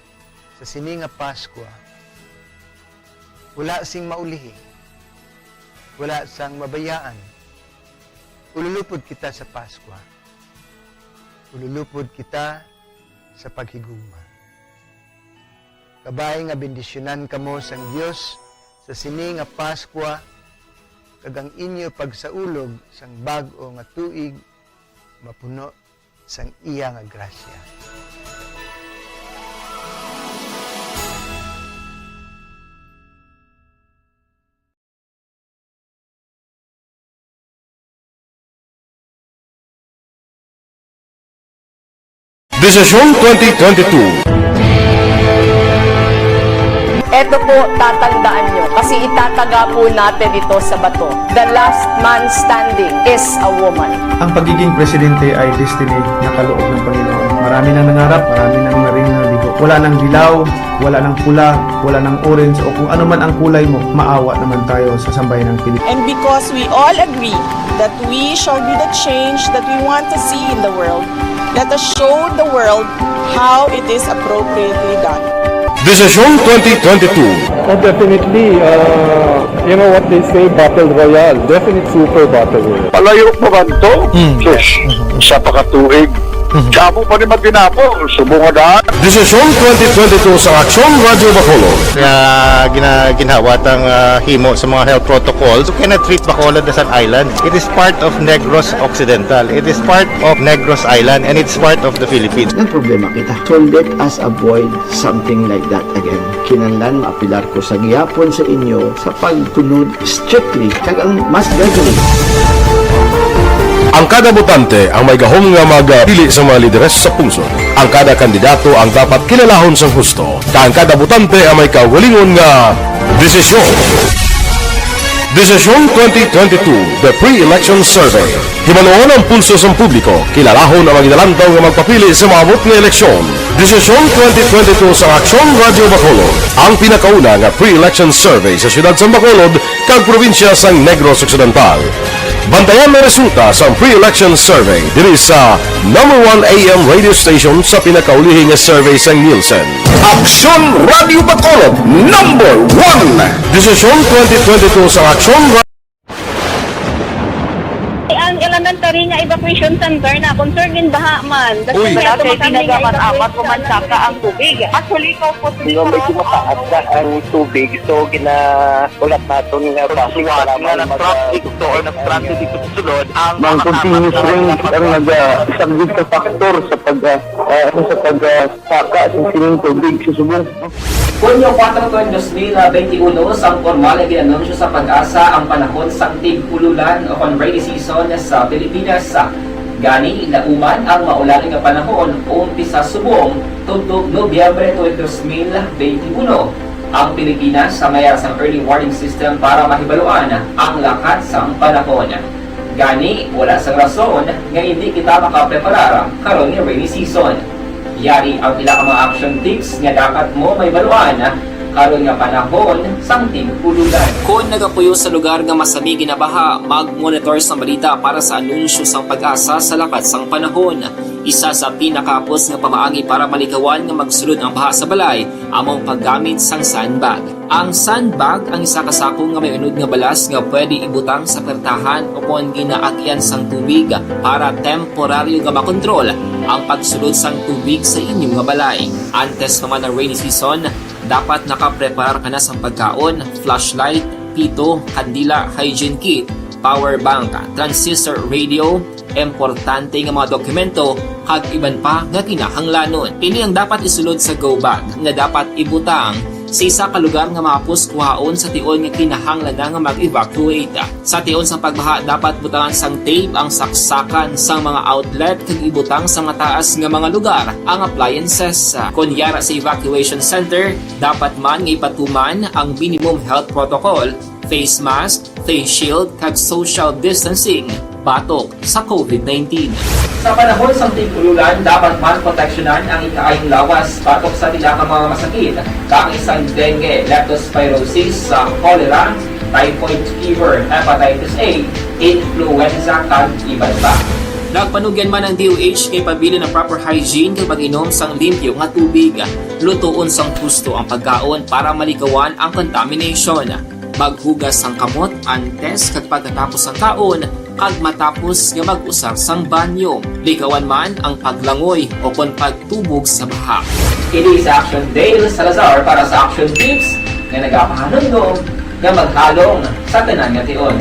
sa sini nga Paskwa, wala sing maulihi, wala sang mabayaan. Ululupod kita sa Paskwa. Ululupod kita sa paghigugma. Kabay nga bendisyonan kamo sang Dios sa sini nga Paskwa, kag ang inyo pagsaulog sang bag-o nga tuig mapuno sang iya nga grasya. Desisyon twenty twenty-two. Eto po, tatandaan nyo, kasi itataga po natin ito sa bato. The last man standing is a woman. Ang pagiging presidente ay destiny na kaloob ng Panginoon. Marami nang nangarap, marami nang naring nabigo. Wala nang dilaw, wala nang pula, wala nang orange, o kung ano man ang kulay mo, maawa naman tayo sa sambayan ng Pilipinas. And because we all agree that we shall be the change that we want to see in the world, let us show the world how it is appropriately done. Desisyon twenty twenty-two. Oh, definitely. Uh, you know what they say, battle royale. Definite super battle royale. Palayo pa man to? Mm. Sus, isa pa ka tuig. Mhm. Damo pa ni maginapo, subong nga daan. Desisyon twenty twenty-two sa Aksyon Radyo Bacolod. Nga gina-, ginhawa tang, ah, himo sa mga health protocols. You cannot treat Bacolod as an island. It is part of Negros Occidental. It is part of Negros Island, and it's part of the Philippines. Nagproblema kita. So let us avoid something like that again. Kinahanglan maapilar ko sa gihapon sa inyo sa pagsunod strictly kag ang mas gradually. Ang kada botante ang may gahom nga magpili sa mga lideres sa pungsod. Ang kada kandidato ang dapat kilalahon sang husto, kag ang kada botante ang may kaugalingon nga desisyon. Desisyon twenty twenty-two, The Pre-Election Survey. Himanuon ang pulso sang publiko, kilalahon ang mga ginalantaw nga magpapili sa maabot nga eleksyon. Desisyon twenty twenty-two sa Aksyon Radyo Bacolod, ang pinakauna nga pre-election survey sa siyudad sang Bacolod kag probinsya sang Negros Occidental. Bantayan ang resulta sang pre-election survey diri sa number one A M radio station sa pinakaulihi nga survey sang Nielsen. Aksyon Radyo Bacolod, number one. Desisyon twenty twenty-two sa Aksyon Ra- Ang elementary nga evacuation center na concern din baha man. Uy. Wala kay pinagaman apat ko man saka ang tubig. Actually, ko po Yung medyo mataas na ang tubig, so ginahulat naton nga traffic para nga mag- na-traffic to or na-stranded dito sa sulod ang mga continuous rain ang nag-, ah, isang big factor sa pag, ah, ah, ano, sa pag, ah, saka sa sining tubig sa subong. Hunyo kuwatro, dos mil benti uno, sang pormal nga gin-anunsyo sa PAGASA ang panahon sang tig-ululan o kon rainy season sa Pilipinas. Gani, nauman ang maulan nga panahon, umpisa subong tubtob Nobyembre tuig dos mil benti uno. Ang Pilipinas sa mayar sang early warning system para mahibaluan ang lakat sang panahon. Gani, wala sang rason nga indi kita makapreparar karon nga rainy season. Yari ang pila ka mga action tips nga dapat mo mahibaluan karon nga panahon sang tig-ululan. Kon nagapuyo sa lugar nga masami ginabaha, mag-monitor sang balita para sa anunsyo sang PAGASA sa lakat sang panahon. Isa sa pinakahapos nga pamaagi para malikawan nga magsulod ang baha sa balay amo ang paggamit sang sandbag. Ang sandbag ang isa ka sako nga may unod nga balas nga pwede ibutang sa pertahan o kon ginaag-yan sang tubig para temporaryo nga makontrol ang pagsulod sang tubig sa inyo nga balay. Antes pa man ang rainy season, dapat nakapreparar ka na sang pagkaon, flashlight, pito, kandila, hygiene kit, power bank, transistor radio, importante nga mga dokumento, kag iban pa nga kinahanglanon. Ini ang dapat isulod sa go bag nga dapat ibutang sa isa ka lugar nga mahapos kuhaon sa tion nga kinahanglan na nga mag-evacuate. Sa tion sang pagbaha, dapat butangan sang tape ang saksakan sang mga outlet kag ibutang sa mataas nga mga lugar ang appliances. Kon yara sa evacuation center, dapat man nga ipatuman ang minimum health protocol, face mask, face shield, kag social distancing batok sa COVID nineteen. Sa panahon sang tig-ululan, dapat man proteksyonan ang ikaayong lawas batok sa pila ka mga masakit, kaangay sang dengue, leptospirosis, sa cholera, typhoid fever, hepatitis A, influenza, kag iban pa. Nagpanugyan man ang D O H nga ipabilin ang proper hygiene kag pag-inom sang limpyo nga tubig. Lutoon sang husto ang pagkaon para malikawan ang contamination. Maghugas sang kamot antes kag pagkatapos sang kaon, Kag matapos nga mag-usar sang banyo, likawan man ang paglangoy o kon pagtubog sa baha. Ini si Action Dale Salazar para sa Action Tips nga nagapahanumdom nga maghalong sa tanan nga tion.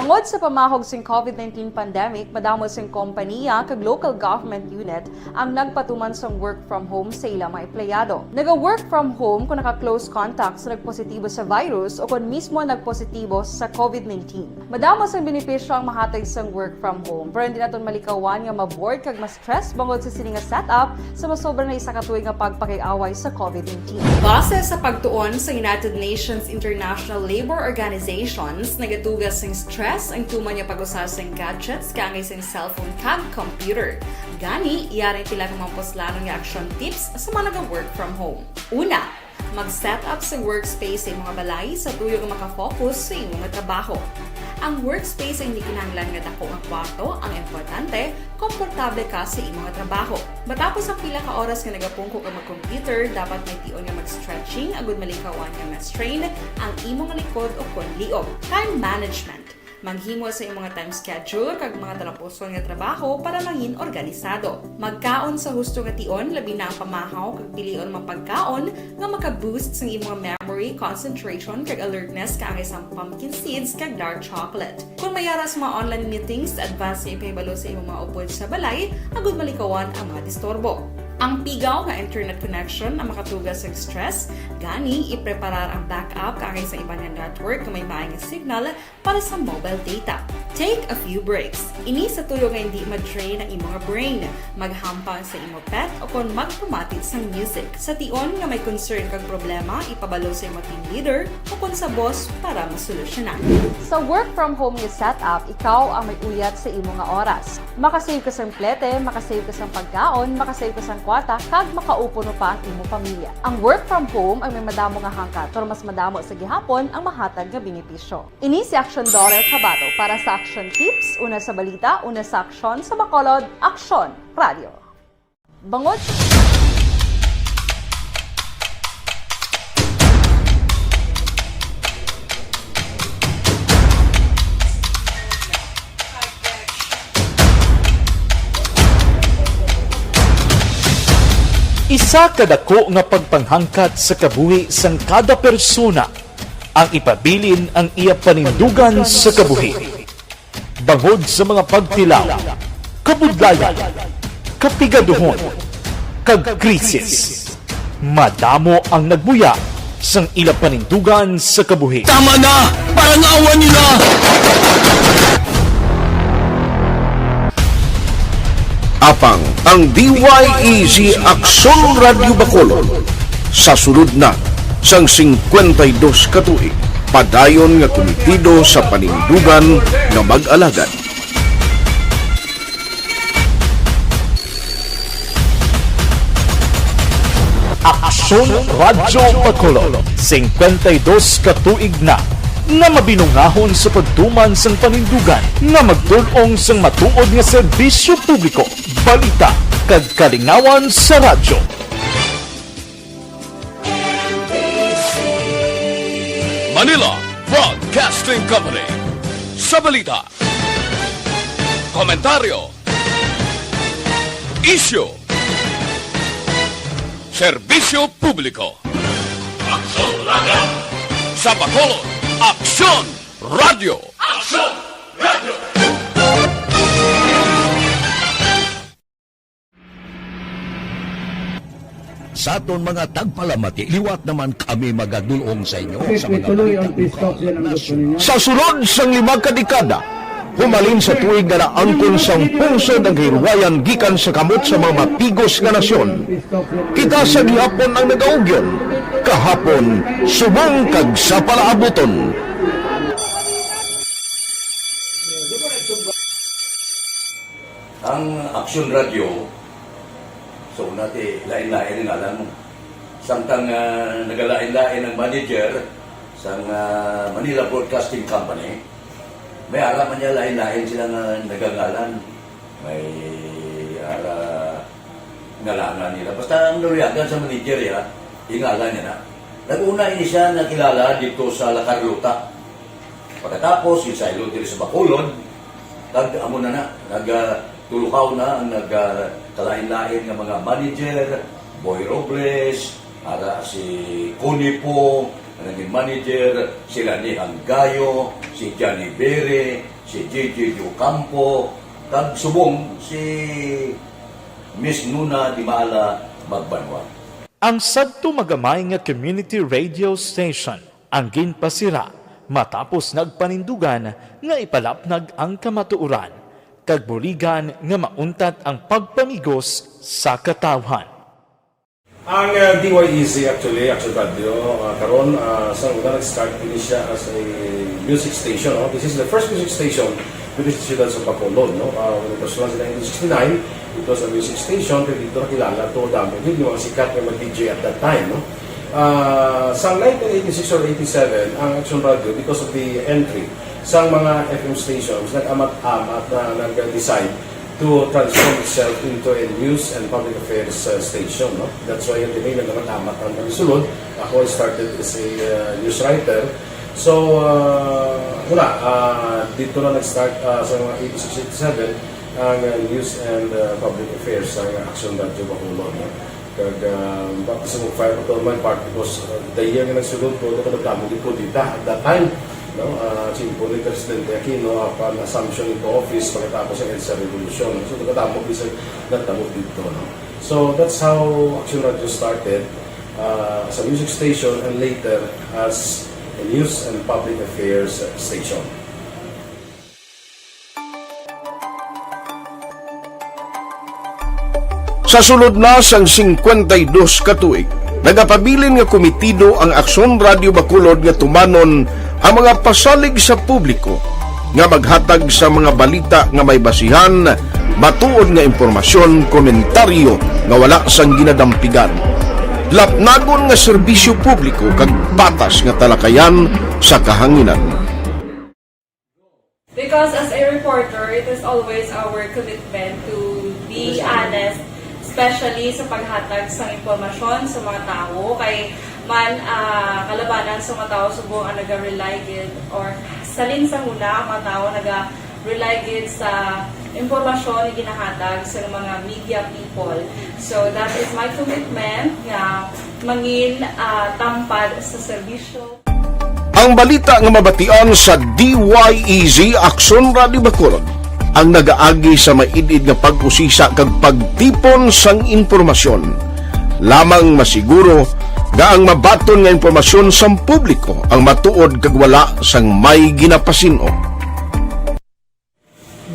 Bangod sa pamahog sing covid nineteen pandemic, madamo sing kompaniya kag local government unit ang nagpatuman sang work from home sa ila mga empleyado. Naga-work from home kung naka-close contact sa nagpositibo sa virus o kon mismo nagpositibo sa covid nineteen. Madamo sang benepisyo ang mahatag sang work from home, pero hindi naton malikawan nga ma-bored kag ma-stress bangod sa sini nga setup sa masobra na isa ka tuig nga pagpakig-away sa covid nineteen. Base sa pagtuon sa United Nations International Labor Organizations, nagatuga sing stress ang tuman nga pag-usa sing gadgets kaangay sing cellphone kag computer. Gani, yari ang pila ka mga puslanon nga action tips sa mga naga-work from home. Una, mag-set up sa workspace sa imong balay sa tuyo nga makafocus sa imong trabaho. Ang workspace ay hindi kinahanglan nga dako nga kwarto, ang importante, komportable ka sa imong trabaho. Matapos ang pila ka oras nga nagapungko ka mag-computer, dapat may tion nga mag-stretching agud malikawan nga ma-strain ang imong likod o kon liog. Time management. Maghimo sa imong time schedule kag mga talapuson nga trabaho para mangin organisado. Magkaon sa husto nga tion, labi na ang pamahaw kag pilion mga pagkaon nga maka-boost sang imong memory, concentration, kag alertness kaangay sang pumpkin seeds kag dark chocolate. Kung may ara sa mga online meetings, advance nga ipahibalo sa imong mga upod sa balay agud malikawan ang mga disturbo. Ang pigaw nga internet connection ang makatuga sa stress, gani ipreparar ang backup kaangay sa iban nga network nga may maay nga signal para sa mobile data. Take a few breaks. Ini sa tuyo nga hindi ma-drain ang imo nga brain. Maghampang sa imo pet o kon magpamati sang music. Sa tion nga may concern kag problema, ipabalo sa imo team leader o kon sa boss para masolusyonan. Sa work from home nga setup, ikaw ang may uyat sa imo nga oras. Makasave ka sang plete, makasave ka sang pagkaon, makasave ka sang kwarta, kag makaupuno pa ang imo pamilya. Ang work from home ang may madamo nga hangkat, pero mas madamo sa gihapon ang mahatag nga benepisyo. Ini si Action Daughter Kabato para sa Action Tips, una sa balita, una sa aksyon, sa Bacolod, Aksyon Radio. Bangod Isa ka dako nga pagpanghangkat sa kabuhi sang kada persona ang ipabilin ang iya panindugan sa kabuhi. Bangod sa mga pagtilaw, kabudlayan, kapigaduhon, kag krisis, madamo ang nagbuya sang ila panindugan sa kabuhi. Tama na! Parang awa nila! Apang ang D Y E G Aksyon Radyo Bacolod, sa sulod na sang singkwenta y dos ka tuig, padayon nga kumitido sa panindugan nga mag-alagad. Aksyon Radyo Bacolod, singkwenta y dos ka tuig na nga mabinungahon sa pagtuman sang panindugan nga magtul-ong sang matuod nga serbisyo publiko, balita, kag kalingawan sa radyo. Manila Broadcasting Company. Sa balita, komentaryo, isyu, serbisyo publiko. Aksyon Radyo. Sa Bacolod, Aksyon Radyo. Aksyon Radyo. Sa aton mga tagpalamati, liwat naman kami magadul-ong sa inyo sa mga balita lokal, nasyonal. Sa sulod sang lima ka dekada, humalin sa tuig nga naangkon sang pungsod ang kahirwayan gikan sa kamot sa mga mapigos nga nasyon, kita sa gihapon ang nagaugyon, kahapon, subong kag sa palaabuton. Ang Aksyon Radyo, sa una ti, lain-lain ang ngalan mo. Samtang, ah, nagalain-lain ang manager sang, ah, Manila Broadcasting Company, may ara man niya lain-lain sila nga nagangalan. May ara ngalangan nila. Basta ang naluyagan sa manager, ya, ingalan niya na. Nag-una ini siya nakilala dito sa La Carlota. Pagkatapos, ginsaylo diri sa Bacolod, kag amo na na, nag, ah, tulukaw na ang nag, ah, kalain-lain nga mga manager, Boy Robles, ara si Connie Pong, ang naging manager, sila ni Hanggayo, si Johnny Bere, si J J Ocampo, kag subong si Miss Nuna Dimala Magbanwa. Ang sadto magamay nga community radio station ang ginpasira matapos nagpanindugan nga ipalapnag ang kamatuoran kag buligan nga mauntat ang pagpamigos sa katawhan. Ang, uh, D Y E Z actually, Action Radio, uh, karon, uh, sa una nag-start ini siya as a music station, no? This is the first music station diri sa siyudad sa Bacolod, no? Uh, when it was launched in nineteen sixty-nine, it was a music station, pero dito nakilala to, damo gyud yung mga sikat nga mga D J at that time, no? Uh, sa nineteen eighty-six or eighty-seven, ang Action Radio, because of the entry sa mga F M stations, nag-amat-amat na nag-decide to transform itself into a news and public affairs, uh, station, no? That's why yung tinignan naman amat ang pagsulod. Ako, I started as a, uh, news writer. So, uh, wala, uh, dito na nag-start, uh, sa mga eighty-six, eighty-seven, ang, uh, news and, uh, public affairs sa Action Radio Bacolod, no? Kag, ah, baptism of fire pa to my part because, ah, the year nga nagsulod ko, ako nagdamo gid ko dita at that time, no? Ah, simple ni Presidente Aquino, ah, upon assumption into office pagkatapos ng EDSA Revolution. So, nagdamo gid sa nagdamo dito, no? So, that's how Action Radio started, ah, as a music station and later as a news and public affairs station. Sa sulod na sang singkwenta y dos ka tuig, nagapabilin nga komitido ang Aksyon Radio Bacolod nga tumanon ang mga pasalig sa publiko nga maghatag sa mga balita nga may basihan, matuod nga impormasyon, komentaryo nga wala sang ginadampigan, lapnagon nga serbisyo publiko kag patas nga talakayan sa kahanginan. Because as a reporter, it is always our commitment to be honest, especially sa paghatag sang impormasyon sa mga tawo. Kay man, ah, kalabanan sa mga tawo subong ang naga-rely gid, or salin sa huna ang mga tawo naga-rely gid sa impormasyon nga ginahatag sa mga media people. So that is my commitment nga mangin, ah, tampad sa serbisyo. Ang balita nga mabatian sa D Y E Z Aksyon Radio Bacolod ang nagaagi sa maid-id nga pag-usisa kag pagtipon sang impormasyon. Lamang masiguro nga ang mabaton nga impormasyon sang publiko ang matuod kag wala sang may ginapasin-o.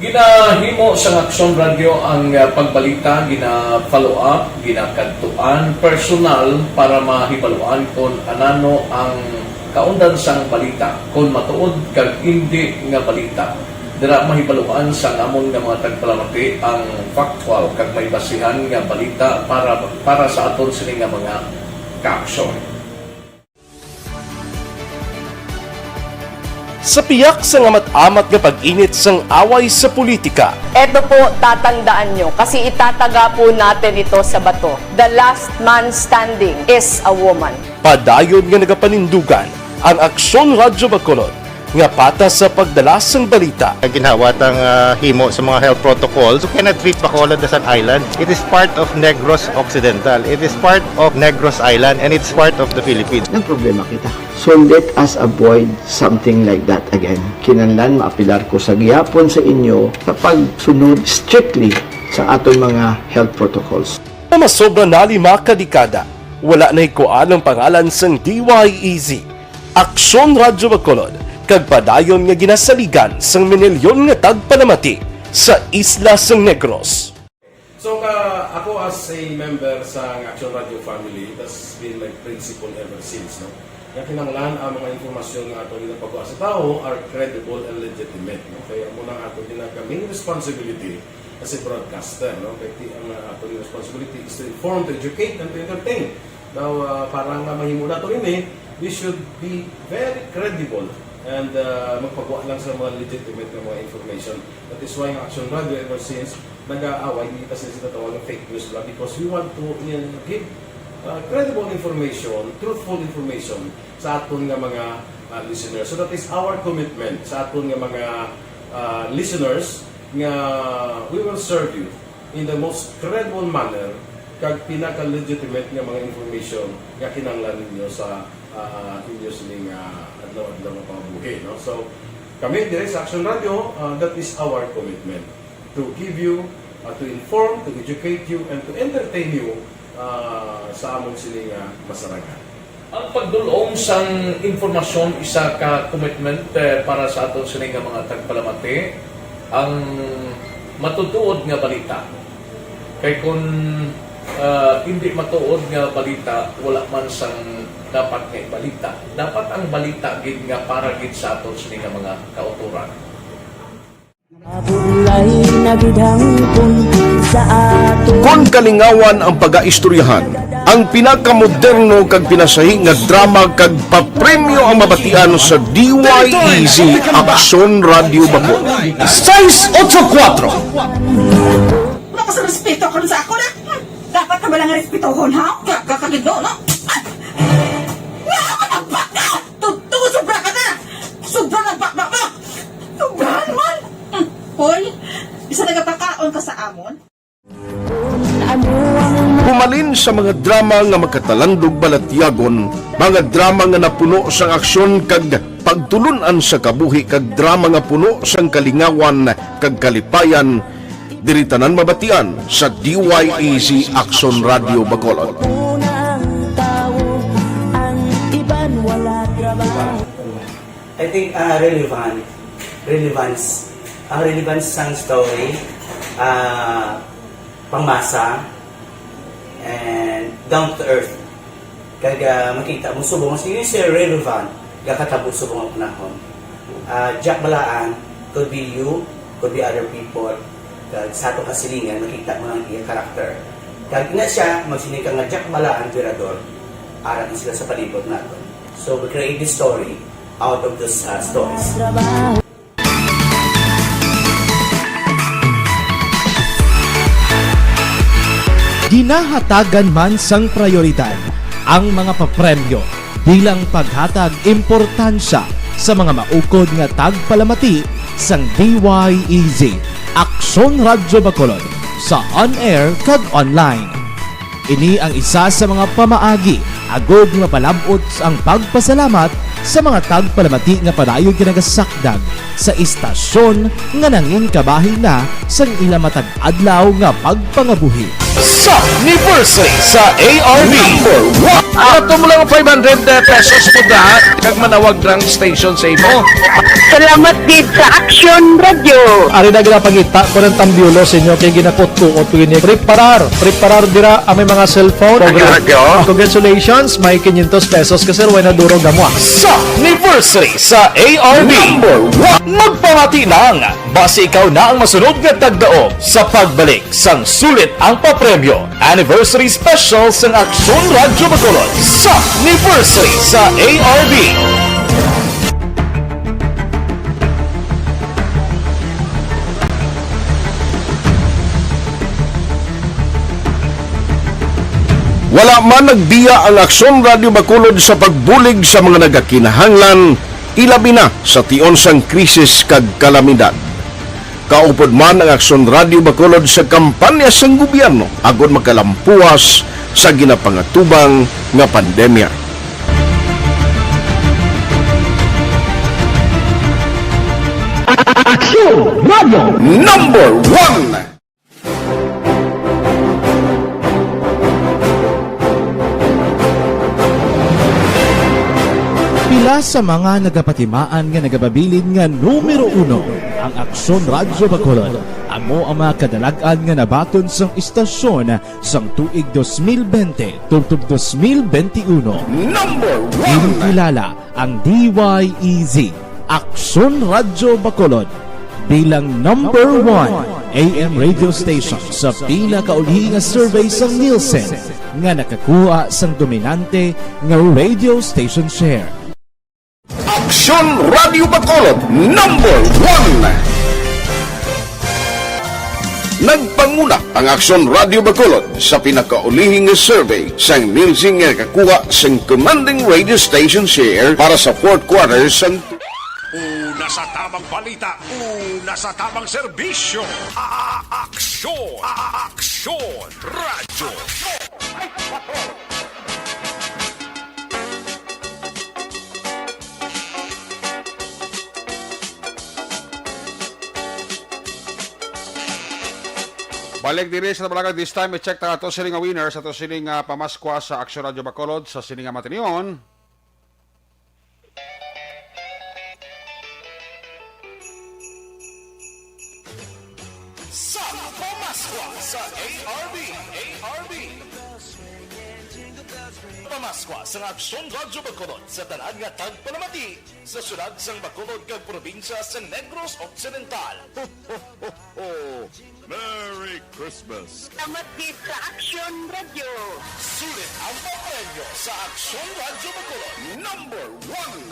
Ginahimo sang Aksyon Radio ang, ah, pagbalita, gina-follow up, ginakadtuan personal para mahibaluan kon anano ang kaundan sang balita, kon matuod kag indi nga balita. Dira mahibaluan sang amon nga mga tagpalamati ang factual kag may basihan nga balita para, para sa aton sini nga mga kaaksyon. Sa piyak sang amat-amat nga pag-init sang away sa politika, Eto po, tatandaan nyo, kasi itataga po natin ito sa bato. The last man standing is a woman. Padayon nga nagapanindugan ang Aksyon Radyo Bacolod nga patas sa pagdala sang balita. Ginhawa tang, ah, himo sa mga health protocols. You cannot treat Bacolod as an island. It is part of Negros Occidental. It is part of Negros Island, and it's part of the Philippines. Nagproblema kita. So let us avoid something like that again. Kinahanglan maapilar ko sa gihapon sa inyo sa pagsunod strictly sa aton mga health protocols. Nga masobra na lima ka dekada, wala nahikuan ang pangalan sang D Y E Z, Aksyon Radyo Bacolod, kag padayon nga ginasaligan sang minilyon nga tagpalamati sa isla sang Negros. So, ka, ako as a member sa Action Radio family, that's been my principle ever since, no? Nga kinahanglan ang mga impormasyon nga ato ginapagawa sa tawo are credible and legitimate, no? Kaya mo na ato ginag-, main responsibility as a broadcaster, no? Kaya ti-, ang, uh, ato responsibility is to inform, to educate, and to entertain. Now, uh, para nga mahimo nato ini, we should be very credible and, uh, magpagawa lang sa mga legitimate nga mga information. That is why ang Action Radio ever since nag-aaway, hindi kasi sila tawag ng fake news lang because we want to, uh, give, uh, credible information, truthful information sa aton nga mga, uh, listeners. So that is our commitment sa aton nga mga, uh, listeners, nga we will serve you in the most credible manner kag pinaka-legitimate nga mga information nga kinahanglan ninyo sa, uh, inyo sining, uh, adlaw-adlaw nga pangabuhi, no? So, kami dire sa Action Radio, uh, that is our commitment to give you, uh, to inform, to educate you, and to entertain you, uh, sa amon sini nga masarangan. Ang pagdul-ong sang impormasyon isa ka commitment, eh, para sa aton sini nga mga tagpalamati, ang matutuod nga balita. Kay kun, ah, hindi matuod nga balita, wala man sang dapat nga ibalita. Dapat ang balita gid nga para gid sa aton sini nga mga kautoran. Mabulay na gid hangpon sa aton. Kon kalingawan ang pagaistoryahan, ang pinakamoderno kag pinasahi nga drama kag papremyo ang mabatian sa D Y E Z Aksyon Radyo Bacol. Sais otso kuwatro. Wala ka sa respeto karon sa ako na. Hmm. Dapat ka ba lang respetohon, ha? Ka-, kakagid, no, no? Ah! Nga ka nagbaka! Totoo, sobra ka na! Sobra na baka mo! Sobrahan man! Hmm. Hoy, isa nagapakaon ka sa amon? Humalin sa mga drama nga makatalandog balatyagon, mga drama nga napuno sang aksyon kag pagtulun-an sa kabuhi kag drama nga puno sang kalingawan kag kalipayan, diri tanan mabatian sa D Y E Z Aksyon Radyo Bacolod. Una ang tawo, ang iban wala trabaho. I think, ah, relevant, relevance, ang relevance sang story, ah, pangmasa, and down to earth. Kag, ah, makita mo subong mas yun siya relevant, gakatabo subong ang panahon. Ah, Jack Balaan, could be you, could be other people. Kag sa atong kasilingan, makita mo ang iya character. Kag ina siya, magsiling ka nga Jack Balaan, Virador, ara na sila sa palibot naton. So, we create this story out of those, ah, stories. Ginahatagan man sang prayoridad ang mga papremyo bilang paghatag importansya sa mga maukod nga tagpalamati sang D Y E Z Aksyon Radyo Bacolod sa on-air kag online. Ini ang isa sa mga pamaagi agud nga mapalab-ot ang pagpasalamat sa mga tagpalamati nga padayon nga nagasakdag sa istasyon nga nangin kabahin na sang ila matag adlaw nga pagpangabuhi. Sa anniversary sa A R B. Number one. Ato mo lang five hundred pesos mo da, kag manawag drang station sa imo. Salamat gid sa Action Radio. Ari na ginapangita ko ng tambiulo sa inyo kay ginakutkuot ko ini. Preparar, preparar dira ang may mga cellphone. Radyo, radyo. Congratulations, may quinientos pesos ka, sir. Way na duro gamwa. Sa anniversary sa A R B. Number one. Magpamati lang. Basi ikaw na ang masunod nga tagdaog sa pagbalik sang sulit ang papremyo. Anniversary Special sang Aksyon Radyo Bacolod sa anniversary sa A R B. Wala man nagbiya ang Aksyon Radyo Bacolod sa pagbulig sa mga nagakinahanglan, ilabi na sa tion sang krisis kag kalamidad. Kaupod man ang Aksyon Radyo Bacolod sa kampanya sang gobyerno agod makalampuwas sa ginapangatubang nga pandemya. Aksyon Radyo Number One. Pila sa mga nagapatimaan nga nagababilin nga numero uno ang Aksyon Radyo Bacolod. Amo ang mga kadalag-an nga nabaton sang istasyon sang tuig dos mil bente tubtob dos mil bente uno. Number one. Ginakilala ang D Y E Z, Aksyon Radyo Bacolod, bilang number one A M radio station sa pinakauli nga survey sang Nielsen nga nakakuha sang dominante nga radio station share. Aksyon Radyo Bacolod, number one. Nagpanguna ang Aksyon Radyo Bacolod sa pinakaulihing nga survey sang Nielsen nga nakakuha sang commanding radio station share para sa fourth quarter sang Una sa tamang balita, una sa tamang serbisyo. A-, Aksyon, A-, Aksyon Radyo. Balik diri sa Tabalagag. This time, i-check ta ato sini nga winner sa ato sini nga pamaskwa sa Aksyon Radyo Bacolod sa sini nga matinion. Sa pamaskwa sa A R B, A R B. Pamaskwa sa Aksyon Radyo Bacolod sa tanan nga tagpalamati sa siyudad sang Bacolod kag probinsya sa Negros Occidental. Ho, ho, ho, ho! Merry Christmas! Salamat gid sa Aksyon Radyo. Sulit ang papremyo sa Aksyon Radyo Bacolod, number one.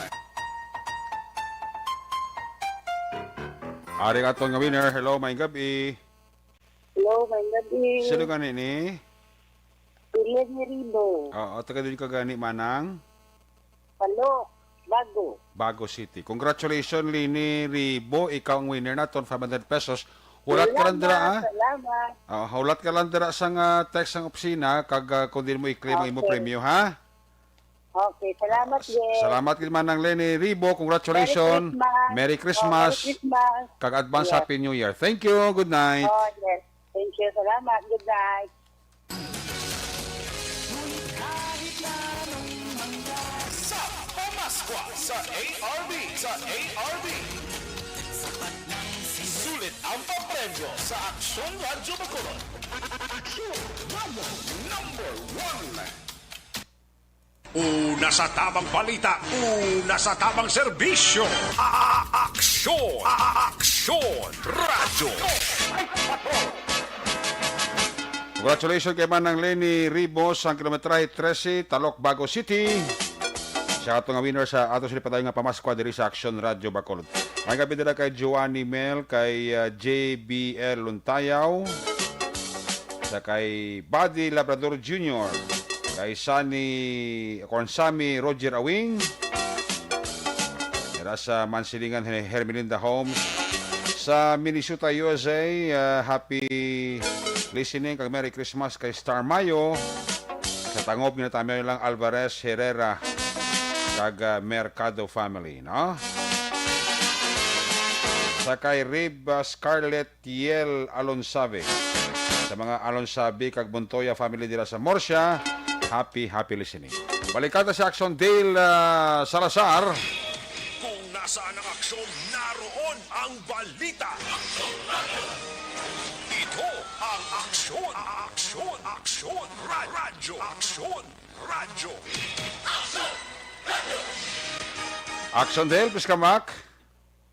Ari aton nga winner. Hello, maayong gab-i. Hello, maayong gab-i. Sino gani ni? Leni Ribo. Oo, taga diin ka gani, manang? Palo, Bago. Bago City. Congratulations, Leni Ribo. Ikaw ang winner naton, five hundred pesos. Hulat ka lang dira, ah. Salamat. Ah, hulat ka lang dira sa nga text sang opisina kag, ah, kung di mo i-claim ang imo premyo, ha? Okay, salamat, Yes. Salamat gid, Manang Leni Ribo. Congratulations. Merry Christmas. Merry Christmas. Oh, Merry Christmas. Kag advance Yes. Happy New Year. Thank you. Good night. Oh, yes. Thank you. Salamat. Good night. Sa pamaskwa sa A R B, sa A R B. Sulit ang papremyo sa Aksyon Radyo Bacolod. Aksyon Radyo number one. Una sa tamang balita, una sa tamang serbisyo. A-, Aksyon, A-, Aksyon Radyo. Congratulations kay Manang Leni Ribos, ang kilometrahe trese, Talok, Bago City. Siya ato nga winner sa ato sini padayon nga pamaskwa diri sa Aksyon Radyo Bacolod. May gabi dira kay Joanny Mel, kay, ah, J B L Luntayaw, sa kay Buddy Labrador Junior, kay Sunny, kon Sammy Roger Awing, dira sa Mansilingan, Her-, Hermelinda Homes. Sa Minnesota, U S A, ah, happy listening kag Merry Christmas kay Star Mayo. Sa Tangub, ginatamian lang Alvarez, Herrera, kag, ah, Mercado family, no? Sa kay Rib, ah, Scarlett Tiel Alonsabe. Sa mga Alonsabe kag Montoya family dira sa Murcia, happy, happy listening. Balikan ta si Action Dale, ah, Salazar. Kung nasaan ang aksyon, naroon ang balita. Ito ang Aksyon, Aksyon, Aksyon, Ra-, Radyo, Aksyon, Radyo. Action Dale, please come back.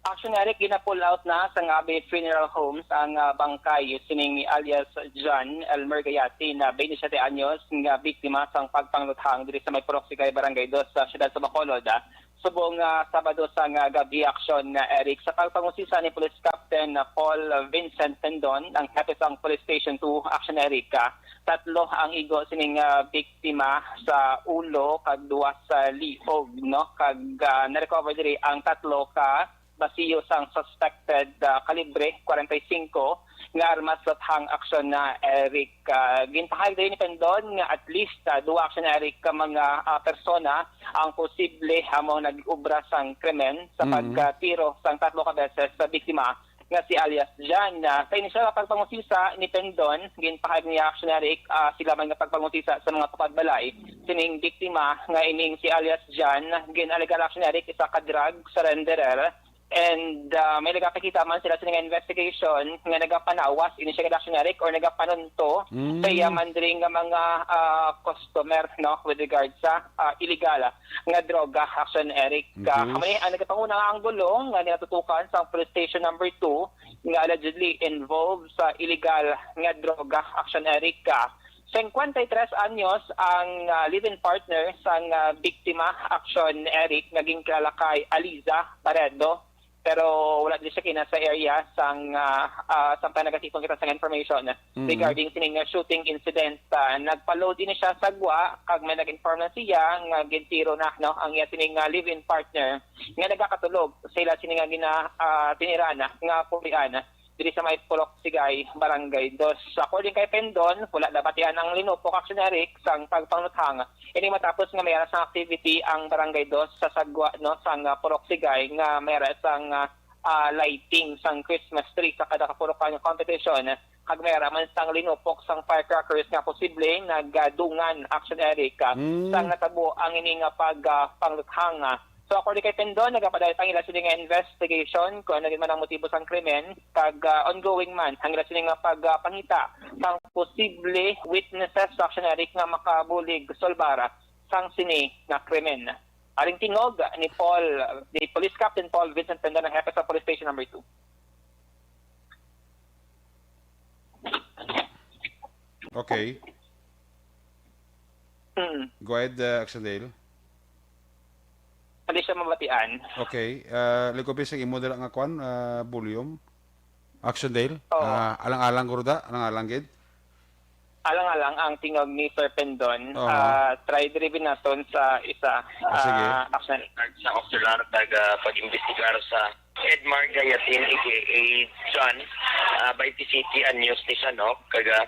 Action Eric, gina-pull out na sang Abe Funeral Homes ang, ah, bangkay sining alias John Elmer Gayati na twenty-seven anyos nga biktima sang pagpangluthang diri sa may Purok Sigay, Barangay Dos sa siyudad sa Bacolod, ah. Subong, ah, Sabado sang, ah, gab-i, Action, ah, Eric, sa pagpangusisa ni Police Captain, ah, Paul Vincent Tendon, ang hepe sang Police Station two, Action Eric, ah, tatlo ang igo sining, ah, biktima sa ulo kag duwa sa lihog, no? Kag, ah, na-recover diri ang tatlo ka basiyo sang suspected, ah, kalibre forty-five nga armas luthang, Action, ah, Eric. Ah, ginpahayag diri ni Tendon nga at least, ah, duha, Action Eric, ka mga, ah, persona ang posible amo nag-obra sang krimen sa Mm. pagkatiro sang tatlo ka beses sa biktima nga si alias John. Ah, sa inisyal nga pagpangusisa ni Tendon, ginpahayag niya, Action Eric, ah, sila man nga pagpangusisa sa mga tukad balay sining biktima nga ining si alias John, gin-alegar, Action Eric, isa ka drug surrenderer. And, ah, may nagapakita man sila sa nga investigation nga nagapanawas ini siya, Action Eric, or nagapanunto Mm. sa iya man diri nga mga, ah, customer, no, with regard sa, ah, illegal nga droga, Action Eric. Ah, Okay. Amo ni ang nagapanguna nga anggulo nga ginatutukan sa police station number two nga allegedly involved sa illegal nga droga, Action Eric. Ah, singkwenta y tres anyos ang, ah, live-in partner sang, ah, biktima, Action Eric, nga ginkilala kay Aliza Paredo. Pero wala diri siya kina sa area sang, ah, ah, samtang nagatipon kita sang information Mm. regarding sining, ah, shooting incident. Ah, nagpa-load ini siya sa gwa, kag may nag-inform na siya nga gintiro na, no, ang iya sining, ah, live-in partner nga nagakatulog sa ila sini nga gina-, ah, tiniran nga pulian diri sa may Purok Sigay, Barangay Dos. According kay Pendon, wala nabatian ang linupok, Action Eric, sang pagpangluthang. Ini matapos nga may ara sang activity ang Barangay Dos sa sagwa, no, sang, ah, Purok Sigay nga may ara sang, ah, ah, lighting sang Christmas tree sa kada kapulokan nga competition. Kag may ara man sang linupok sang firecrackers nga posible nagdungan, Action Eric, ah, Mm. sang natabo ang ini nga pag, ah, pangluthang. So, according kay Pendon, nagapadayon ang ila sini nga investigation kung ano gid man ang motibo sang krimen, kag, ah, ongoing man ang ila sini nga pagpangita sang posible witnesses, Action Eric, nga makabulig solbar sang sini nga krimen. Aring tingog ni Paul, ni Police Captain Paul Vincent Pendon, ang hepe sa Police Station Number Two. Okay. Mm. Go ahead, uh, Action Dale. Hindi siya mabatian. Okay. Uh, likobi sa imo dala nga kwan, uh, volume. Action Dale. Oo. Ah, alang-alang, Gurda? Alang-alang gid? Alang-alang ang tingog ni Sir Pendon. Oo. Ah, try driven naton sa isa. Ah, sige. Ah, Action. Sa ocular, taga pag-imbestigar sa Edmar Gayatin, A K A John, ah, twenty-seven anyos ni siya, no? Kaga,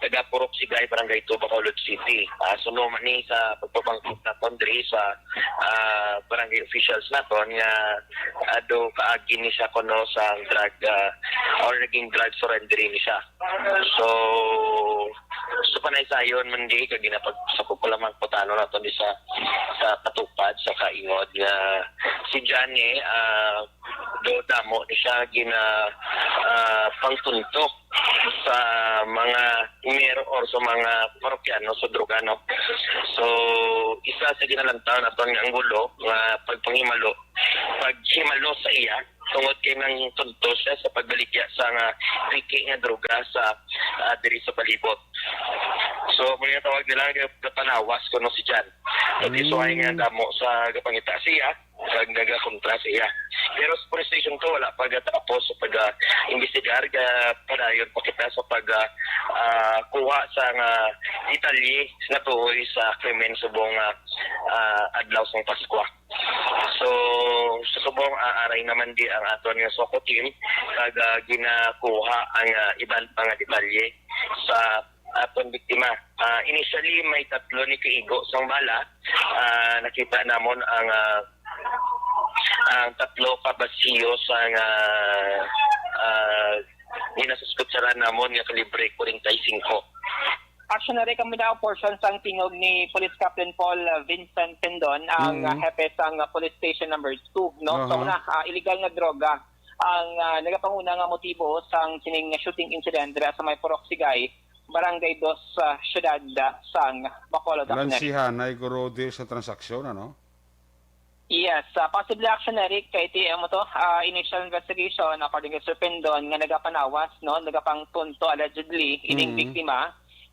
taga Purok Sigay, Barangay Two, Bacolod City. Ah, suno man ni sa pagpabangkot naton diri sa, ah, barangay officials naton nga, ah, do kaagi ni siya kuno sa drug, ah, or naging drug surrender ni siya. So, so panaysayon man di kag ginapag-, sa pagpalamang putano naton di sa, sa katupad sa kaingod nga si Johnny, ah, do damo ni siya gina, ah, pangtuntok sa mga mayor or sa mga parokyano sa droga, no? So, isa sa ginalantaw naton nga anggulo nga pagpanghimalo, paghimalo sa iya tungod kay nangtunto siya sa pagbaligya sa nga piki nga droga sa, ah, diri sa palibot. So, muna tawag nila nga panawas kuno si Jan. So, Mm. Isuhay nga damo sa gapangita siya, kag nagakontra siya. Pero sa police station to, wala pa gatapos sa pag, ah, imbestigar, ga padayon pa kita sa pag, ah, ah, kuha sa nga detalye nga tuhoy sa krimen subong, ah, ah, adlaw sang Paskwa. So, sa subong, ah, aray naman di ang aton nga SOCO team, kag, ah, ginakuha ang, ah, iban pa nga detalye sa aton biktima. Ah, initially, may tatlo ni kaigo sang bala. Ah, nakita namon ang, ah, ang tatlo ka basiyo sang, ah, ah, ginasuspetsaran namon nga kalibre forty-five. Action na rin kami na portion sang tingog ni Police Captain Paul, ah, Vincent Pendon, ang, Mm. ah, hepe sang, ah, Police Station Number Two, no? So, Aha. Una, ah, illegal nga droga ang, ah, nagapanguna nga motibo sang sining shooting incident dira sa may Purok Sigay, Barangay Dos, sa siyudad, ah, sang Bacolod, Action Eric. Lansihanay guro di sa transaksyon, ano? Yes, ah, possibly, Action Eric, kay T M to, ah, initial investigation, according kay Sir Pendon, nga nagapanawas, no, nagapangtunto allegedly ining Mm. biktima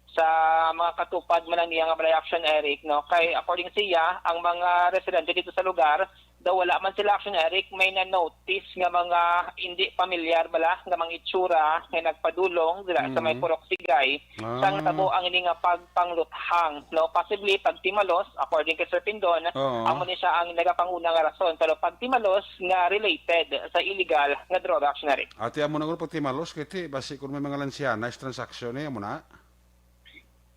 sa mga katupad man lang niya nga balay, Action Eric, no, kay according siya, ang mga residente dito sa lugar, daw wala man sila, Action Eric, may na-notice nga mga hindi pamilyar bala nga mga itsura nga nagpadulong dira sa may Mm. Purok Sigay. Ah. Sang natabo ang ini nga pagpangluthang, no? Possibly pagtimalos, according kay Sir Pindon, Oo. amo ni siya ang nagapanguna nga rason. Pero pagtimalos nga related sa illegal nga drug, Action Eric. Ati, amo na guro pagtimalos, kay ti, basi kung may mga lansyanas transaksyon, eh, amo na?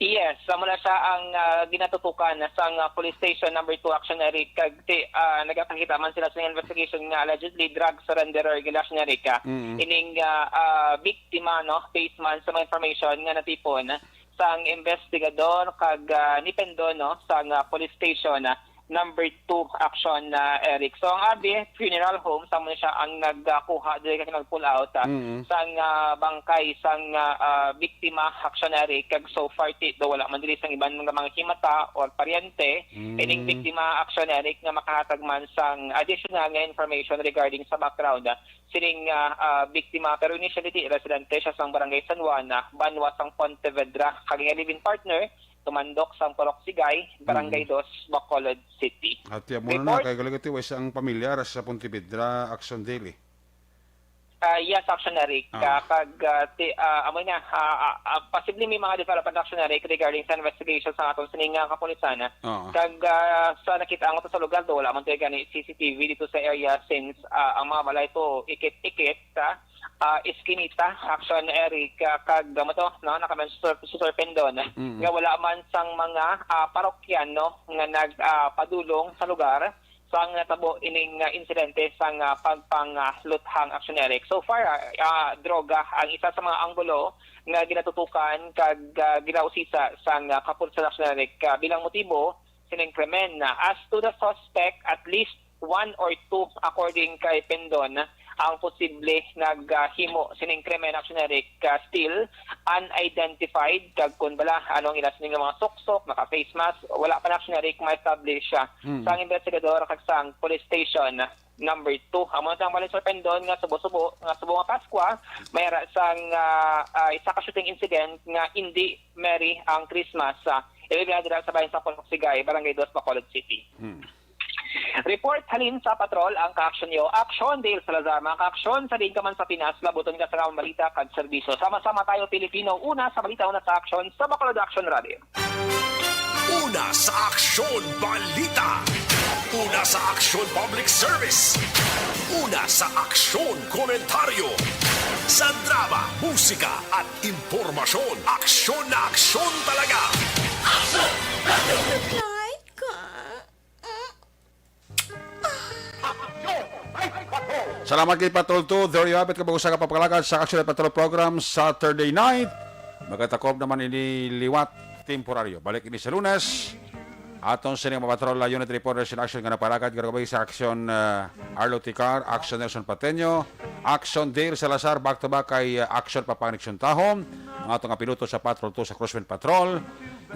Yes, amo na siya ang, ah, ginatutukan na sang, ah, Police Station Number Two, Action Eric. Kag ti, ah, nagapakita man sila sa investigation nga allegedly drug surrenderer gid, Action Eric, ah. Mm. Ining, ah, ah, biktima, no, based man sa mga information nga natipon sang investigador kag, ah, ni Pindon, no, sang, ah, police station, ah, number two, Action, ah, Eric. So, ang abi funeral home, samo na siya ang nagkuha diri kag nag-pull out, ah, Mm. sang, ah, bangkay sang, ah, ah, biktima, Action Eric. Kag so far, ti, do wala man diri sang iban nga mga himata or paryente Mm. ining biktima, Action Eric, nga makahatag man sang additional nga information regarding sa background, ah, sining, ah, ah, biktima. Pero initially, ti, residente siya sang Barangay San Juan, ah, banwa sang Pontevedra. Kag ang live-in partner, Tumandok, sang Purok Sigay, Barangay Mm. Dos, Bacolod City. At yan muna na, Report. Kay galing ito, isa ang pamilyar sa Pontevedra Action Daily. Ah, yes, Action Eric. Ah. Ah, kag, ah, ti-, ah, amo na, ah, ah, ah, posible may mga development, Action Eric, regarding sa investigation sa atong sining, ah, kapulisan, ah. Oo. Kag, ah, sa nakita ang sa lugar do, wala man tayo gani C C T V dito sa area since, ah, ang mga balay to ikit-ikit, ah, ah, iskinita, Action Eric, ah, kag, ah, mo to, no, nakamention si Sir Pendon, Mm. nga wala man sang mga, ah, parokyan, no, nga nag, ah, padulong sa lugar. Sang natabo ining, ah, insidente sang, ah, pagpangluthang, Action Eric. So far, ah, ah, droga ang isa sa mga anggulo nga ginatutukan kag, ah, ginausisa sang, ah, kapulisan, Action Eric, ah, bilang motibo sining krimen. Ah, as to the suspect, at least one or two, according kay Pendon, ang posible naghimo sining krimen, Action Eric, ah, still unidentified, kag kun bala ano ang ila sining mga suksok, naka face mask, wala pa na, Action Eric, ma-establish siya Mm. sang investigador kag sang police station number two. Amo na ang bali, Sir Pendon, nga subo-subo, nga subo nga Paskwa, may ara sang, ah, ah, isa ka shooting incident nga indi merry ang Christmas, ah, ibilin dira sa bayan sa Purok Sigay, Barangay Dos, Bacolod City. Hmm. Report halin sa patrol ang kaaksyon niyo. Aksyon, Dale Salazar. Mga kaaksyon, sa diin ka man sa Pinas, labuton ka sa mga balita kag serbisyo. Sama-sama tayo, Pilipino. Una sa balita, una sa aksyon, sa Bacolod Action Radio. Una sa aksyon, balita. Una sa aksyon, public service. Una sa aksyon, komentaryo. Sa drama, musika, at impormasyon, aksyon na aksyon talaga. Aksyon! Flight ka? Salamat kay Patrol two. There you have it, kabag-usa ka pagpalakad sa Action at Patrol program Saturday night. Magatakob naman ini liwat temporaryo. Balik ini sa Lunes. Aton sining mga patrol, uh, unit reporters in action nga napalakad karugabay sa Action, uh, Arlo Ticar, Action Nelson Pateño, Action Dale Salazar, back to back kay, uh, Action Papang Nixon Tahom, ang aton nga piloto sa Patrol two sa Crosswind Patrol,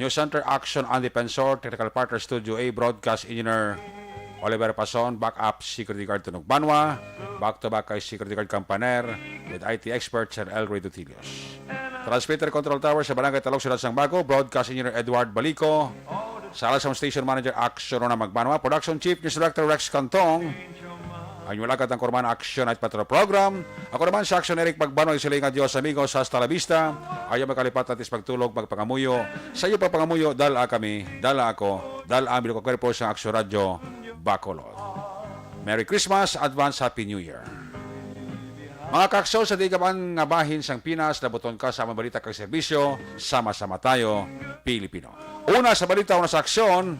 News Center Action Andy Pensor, Technical Partner Studio A, Broadcast Engineer Oliver Pason, backup Security Guard Tunog Banwa, back to back kay Security Guard Campaner, with I T expert Sir Elroy Dutilios. Transmitter Control Tower sa Barangay Talog, Siyudad sang Bago, Broadcast Engineer Edward Balico, Sala Sound Station Manager Action Rona Magbanwa, Production Chief News Director Rex Cantong, ang inyong lagad ang Kurman Action Night Patrol Program. Ako naman sa Action Eric Magbanwa, isiling nga Dios, amigos, hasta la vista. Ayaw magkalipat at is pagtulog, magpangamuyo. Sa iyo pagpangamuyo, dala kami, dala ako, dala ang bilog kwerpo sa Action Radio Bacolod. Merry Christmas, advance Happy New Year. Mga kaksyon, sa di ka man nga bahin sang Pinas, nabuton ka sa amang balita kag serbisyo, sama-sama tayo, Pilipino. Una sa balita, una sa aksyon,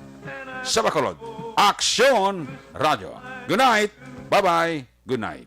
sa Bacolod. Aksyon Radio. Good night. Bye-bye. Good night.